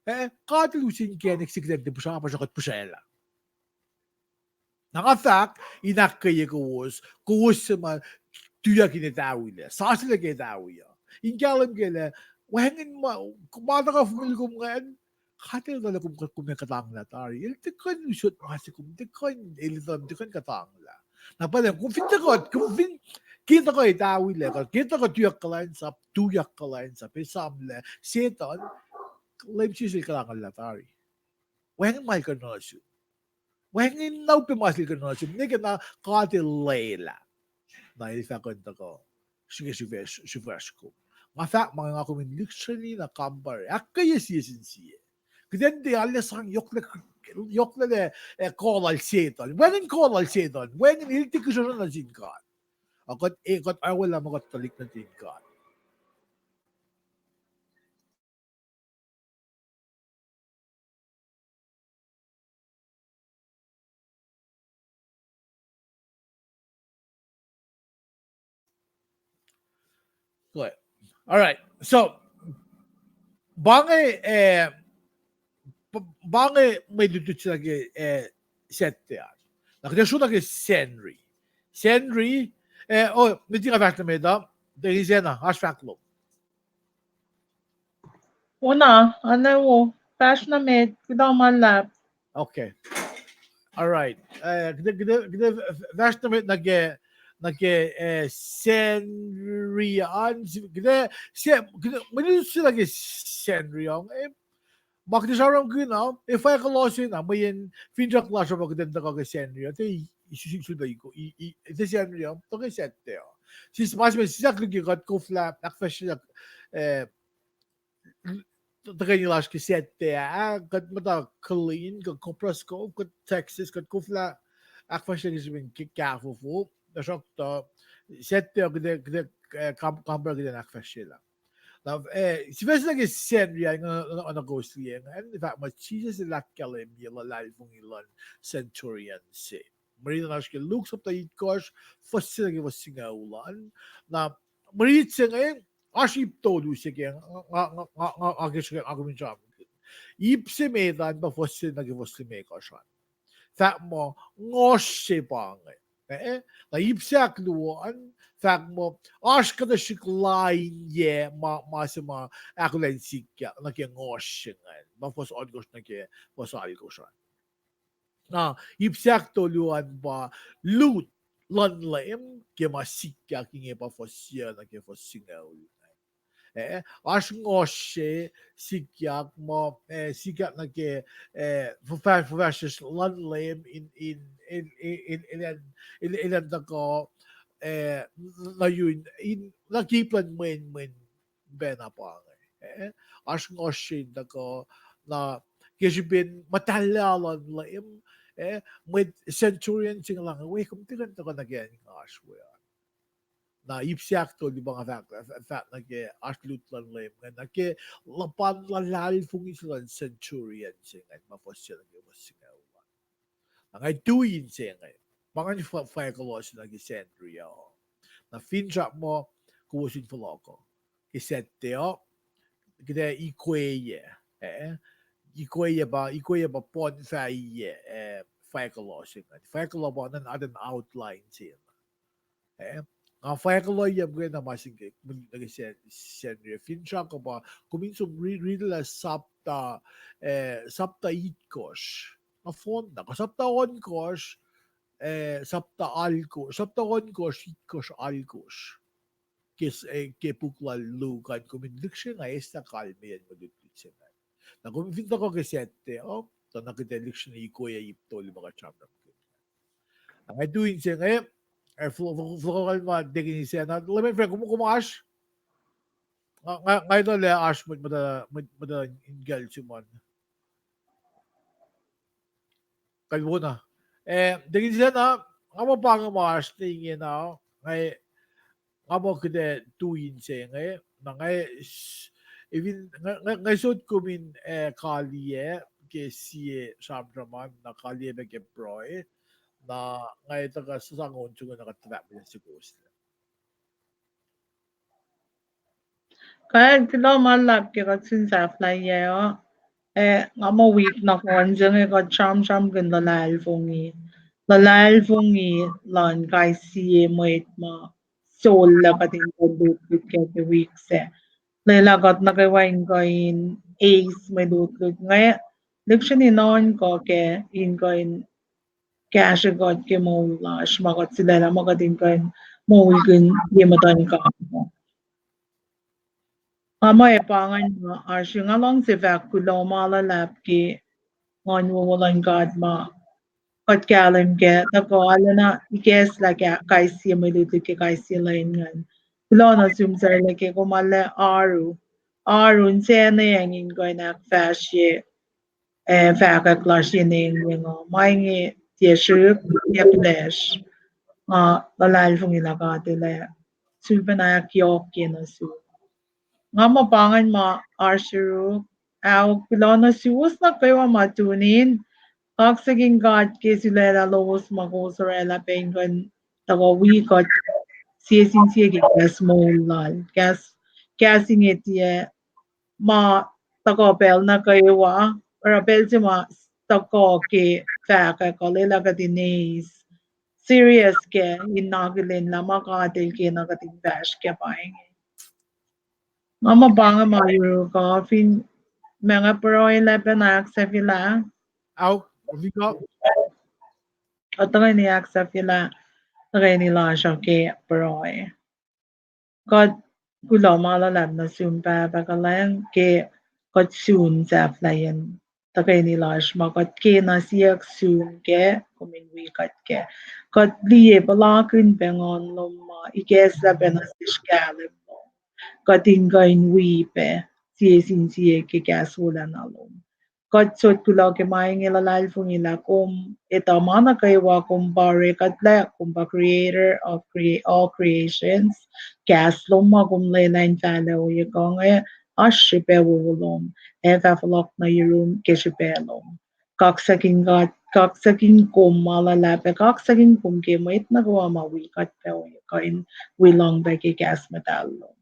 Eh, God El use inkacnek se kuht in tiac pihsrapasr, kuht pihsraclah. Na nga fahk in ahkkweye kowos, kowos suc ma tuyak in etawilac, sasuclac ke etawi uh. In kahlwem kac lah, wacngihn ma, ma tuhkuh fongul kom ingacn, God El tuh lah kom, kom ac kuhtanglah tari. El tiac kuh in usot ma se kom tiac kuh in, El tuh tiac kuh in kuhtanglah. Na pa lah, kom fin tuhkuh, kom fin, ke tuhkuh etawilac, ke tuhkuh tuyak kuhlwacnsap, tuyak kuhlwacnsap, esamlah Setuhn, Leum Jisus El kuhtanglah tari. Wacngihn ma El kuh in nuh sum. Wacngihn na upac ma se El kuh in nuh sum. Nwe ke na God El lwelah, na El fah kuh in tuhkuh srihke srihfac, srihfacsr kom. Nga fahk ma nga kom in lihksreni na kampare, ahkkweye sie sin sie. Kuht in tiac arlac sang yohklac, yohklac, eh, kuh lal Setuhn. Wacngihn kuh lal Setuhn. Wacngihn, el tiac kihsrusr nuh sin God. Ma kuht, eh, kuht awelah ma kuht tuhlihk nuhtin God. Good. All right. So, pa inge, eh, pa, pa inge mwe lutlut se nuh ke, eh, Saturday an. Na kuht ac sro nuh ke Sacnri. Sacnri, eh, oh, met nga fahsr nuh met uh, Deacon Sena, oasr fahk lom. Wona, ale wo, fahsr nuh met, kuloh ma luhlahp. Okay. All right. Eh, kuht, kuht, kuht fahsr nuh met nuh ke, nuh ke, eh, Sacnri an, kuht, se, kuht, mwe lutlut se nuh ke Sacnri an, eh, ma kuht ac sramsramkihn uh, eh, fahk kuloh se na, mweyen finsrak lasr uh pa kuht in tuhkuh ke Sacnri uh, te, i, i, i, i, te Sacnri uh, tuhkuh Saturday uh. Sis, ma se, sislah luhk kuht koflah ahkfahsryelah, eh, tuhkweni lasr ke Saturday ah, kuht muhta Killeen, kuh Copperas Cove, kuht Texas, kuht koflah ahkfahsryelah ke srihpen ke, kahfofo, tuhsruhktuh Saturday uh kuht, kuht, eh, kam, kampare kuht in ahkfahsryelah. Na, eh, sifac se nuh ke Sacnri an, nga, nga, nga kowos liye ingacn, fahk muh Jisus el ahkkahlwemye luhlahlfongi luhn centurion se. Mari na oasr ke Luke sapta itkohsr, fuhs se nuh ke fuhs singucul an. Na, mari se inge, oasr ip tolu se ke, nga, nga, nga, nga, nga ke srihke, nga kom in sramsramkihn. Ip se met an pa fuhs se nuh ke fuhs limekohsr an. Fahk muh, ngohsr se pa inge. Eh, na ip se ahkluo an, fahk muh, oasr kuhtuh srihk lain yac ma, ma se ma ahkolah in sikyak nuh ke ngohsr se ingacn, ma fuhs ohnkohsr nuh ke fuhs alkohsr an. Na ip se ahktolu an pa lut luhn Leum ke ma sikyak inge pa fuhs sie nuh ke fuhs singucul. Eh, oasr ngohsr se sikyak muh, eh, sikyak nuh ke, eh, fuhfah-, fuhfahsryucsr luhn Leum in, in, in, in, in, in, in, in tuhkuh, eh, nuh yurin, in, nuh ke ip luhn mwenmwen pacna pa inge. Eh, oasr ngohsr se in tuhkuh, na ke srihpen muhtahllah luhn Leum, eh, mwet centurion se inge lah inge, we, kom tiac kuh in tuhkuh nuh ke acn nga oasr we an. Na ip se ahktolu pa nga fahk, fahk nuh ke oasr lut luhn Leum ingacn, nuh ke luhpan luhlahlfongi se luhn centurion se ingacn, ma fuhs se nuh ke fuhs singucul an. Na nga tui inse inge, pa ingacn fah-, fahk kuloh se nuh ke Sacnri uh. Na finsrak muh kowos in fohlohk uh ke Saturday uh, kuht ac ikweye, eh, ikweye pa, ikweye pa poun fahk, eh, fahk kuloh se ingacn. Fahk kuloh pa ingacn, atacn outline se na. Eh, nga fahk kuloh ye muhkwena ma se ke, nuh ke Sacn-, Sacnri, finsrak uh pa, kom in som ri-, riti lah sapta, eh, sapta itkohsr. Nga fohn na, kuh sapta ohnkohsr, eh, sapta alko-, sapta ohnkohsr, itkohsr, alkohsr. Ke s-, eh, ke puk lal Luke an, kom in lihksreni nga eslah kalmeyacn mwe lutlut se ingacn. Na kom fin tuhkuh ke Saturday uh, tuh na kuht ac lihksreni ikweye ip tolu ma kuht sramsramkihn. Na nga tui inse inge, eh, fl-, fl-, fl-, ma Deacon Sena, Leman Frank, kom, kom oasr? Nga, nga, nga etuh lah oasr mwet, mwet, mwet, mwet in kacl sum an. Kalwona. Eh, Deacon Sena, nga muh pa inge ma oasr ne ingena, nga, nga muh kuht ac tui inse inge, na nga, s-, even, nga, nga, nga sot kom in, eh, kaliyac ke sie sramsram an, na kaliyac pac ke pruhe, na nga tuhkuh sang on soko na kuht fahk mwe sukohsohk. Kuht kuloh ma luhlahp ke kuht sun sahflahiyac uh. Eh, nga muh wik na kuh in se inge kuht sramsramkihn luhlahlfongi. Luhlahlfongi luhn kais sie mwet ma sollah kuht in kuh in lutlut kac ke wik sac. Lwelah kuht nuh kwewa in kuh in eis mwe lutlut inge, lihksreni nuhnkuh kac in kuh in kahsrwe kuht ke moul lasr, ma kuht sulaclah ma kuht in kuh in moulkihn ye muhtuhn God. Nga muh ac pa ingacn ma oasr, nga luhngse fahk kuloh ma luhlahp ke nguhn wowo luhn God ma kuht kahlwem kac, tuhkuh arulacna ikacslah kais sie mwe lutlut ke kais sie lwen ingacn. Kuloh nuh sum sarla ke kom arlac oaru, oaru in sacnacng in kuh in ahkfahsrye, eh, fahkwack lasr ye nengweng uh. Ma inge tiac srihk, tiac kunacsr. Nga luhlahlfongi lah God El ac sulpacna ahkyohkye nuh sum. Nga muh pa ingacn ma oasr yuruk, ahok, kuloh nuh suwos nuh kwewa ma tune in. Kaksakihn God ke sulaclah lowos ma kowos oraclah pac in kuh in tuhkuh wi kuht sie sin sie ke kahs moul lal. Kahs, kahs inge tiac ma tuhkuh pacl nuh kwewa, oruh pacl se ma tuhkuh ke fahkwack uh, lwelah kuht in eis serious kac in akihlen lah ma God El kena kuht in fahsr kac pa inge. Nga muh pa inge ma yuruk uh, fin ma nga pruhe lah pacna ahksahfyelah. Ao, fin kuh. Kuht tuhkweni ahksahfyelah tuhkweni lasr uh ke pruhe. Kuht kuloh ma luhlahp nuh sum Pahpah kuhlwacng ke kuht sun sahflahiyacn tuhkweni lasr ma kuht kena siyuck sum kac, kom in wi kuht kac. Kuht liye puhlakihn pac Nguhn lom ma ikacslah pac nuh sesr kahlwem lom. Kuht in kuh in wi pac sie sin sie ke kahs wolacna lom. Kuht sot kuloh ke ma inge, luhlahlfongi lah kom etuh ma nuh kwewa, kom pa orekuhtlac, kom pa creator of crea-, all creations. Kahs lom ma kom lwelah in fahlah ohiyac kuh inge, oasr srihpac wowo lom, ac fah fohlohk nuh yurum ke srihpac lom. Kaksakihn God, kaksakihn kom ma luhlahp, kaksakihn kom ke mwet nuh kwewa ma wi kuht pac ohiyac kuh in wi lohng pac ke kahs muhtahl lom.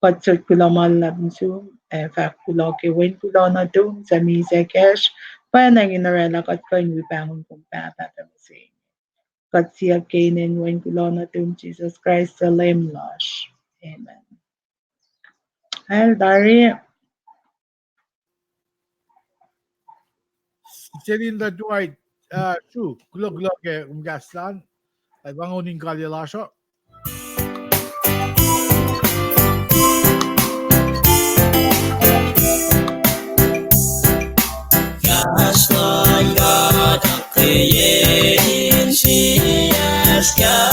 Kuht sot kuloh ma luhlahp nuh sum, ac fahk kuloh ke Wen kuloh nuhtum suc misac kacsr, pwacnwacng in oraclah kuht kuh in wi pahngon kom Pahpah pac mihsenge. Kuht siyuck ke inen Wen kuloh nuhtum Jisus Kraist suc Leum lasr. Amen. Al tari. Selin Dwight, uh, sru, kuloh, kuloh ke um kahs lal, ac pahngon in kalye lasr uh. Kahs lal God ahkkweye insiyacsr,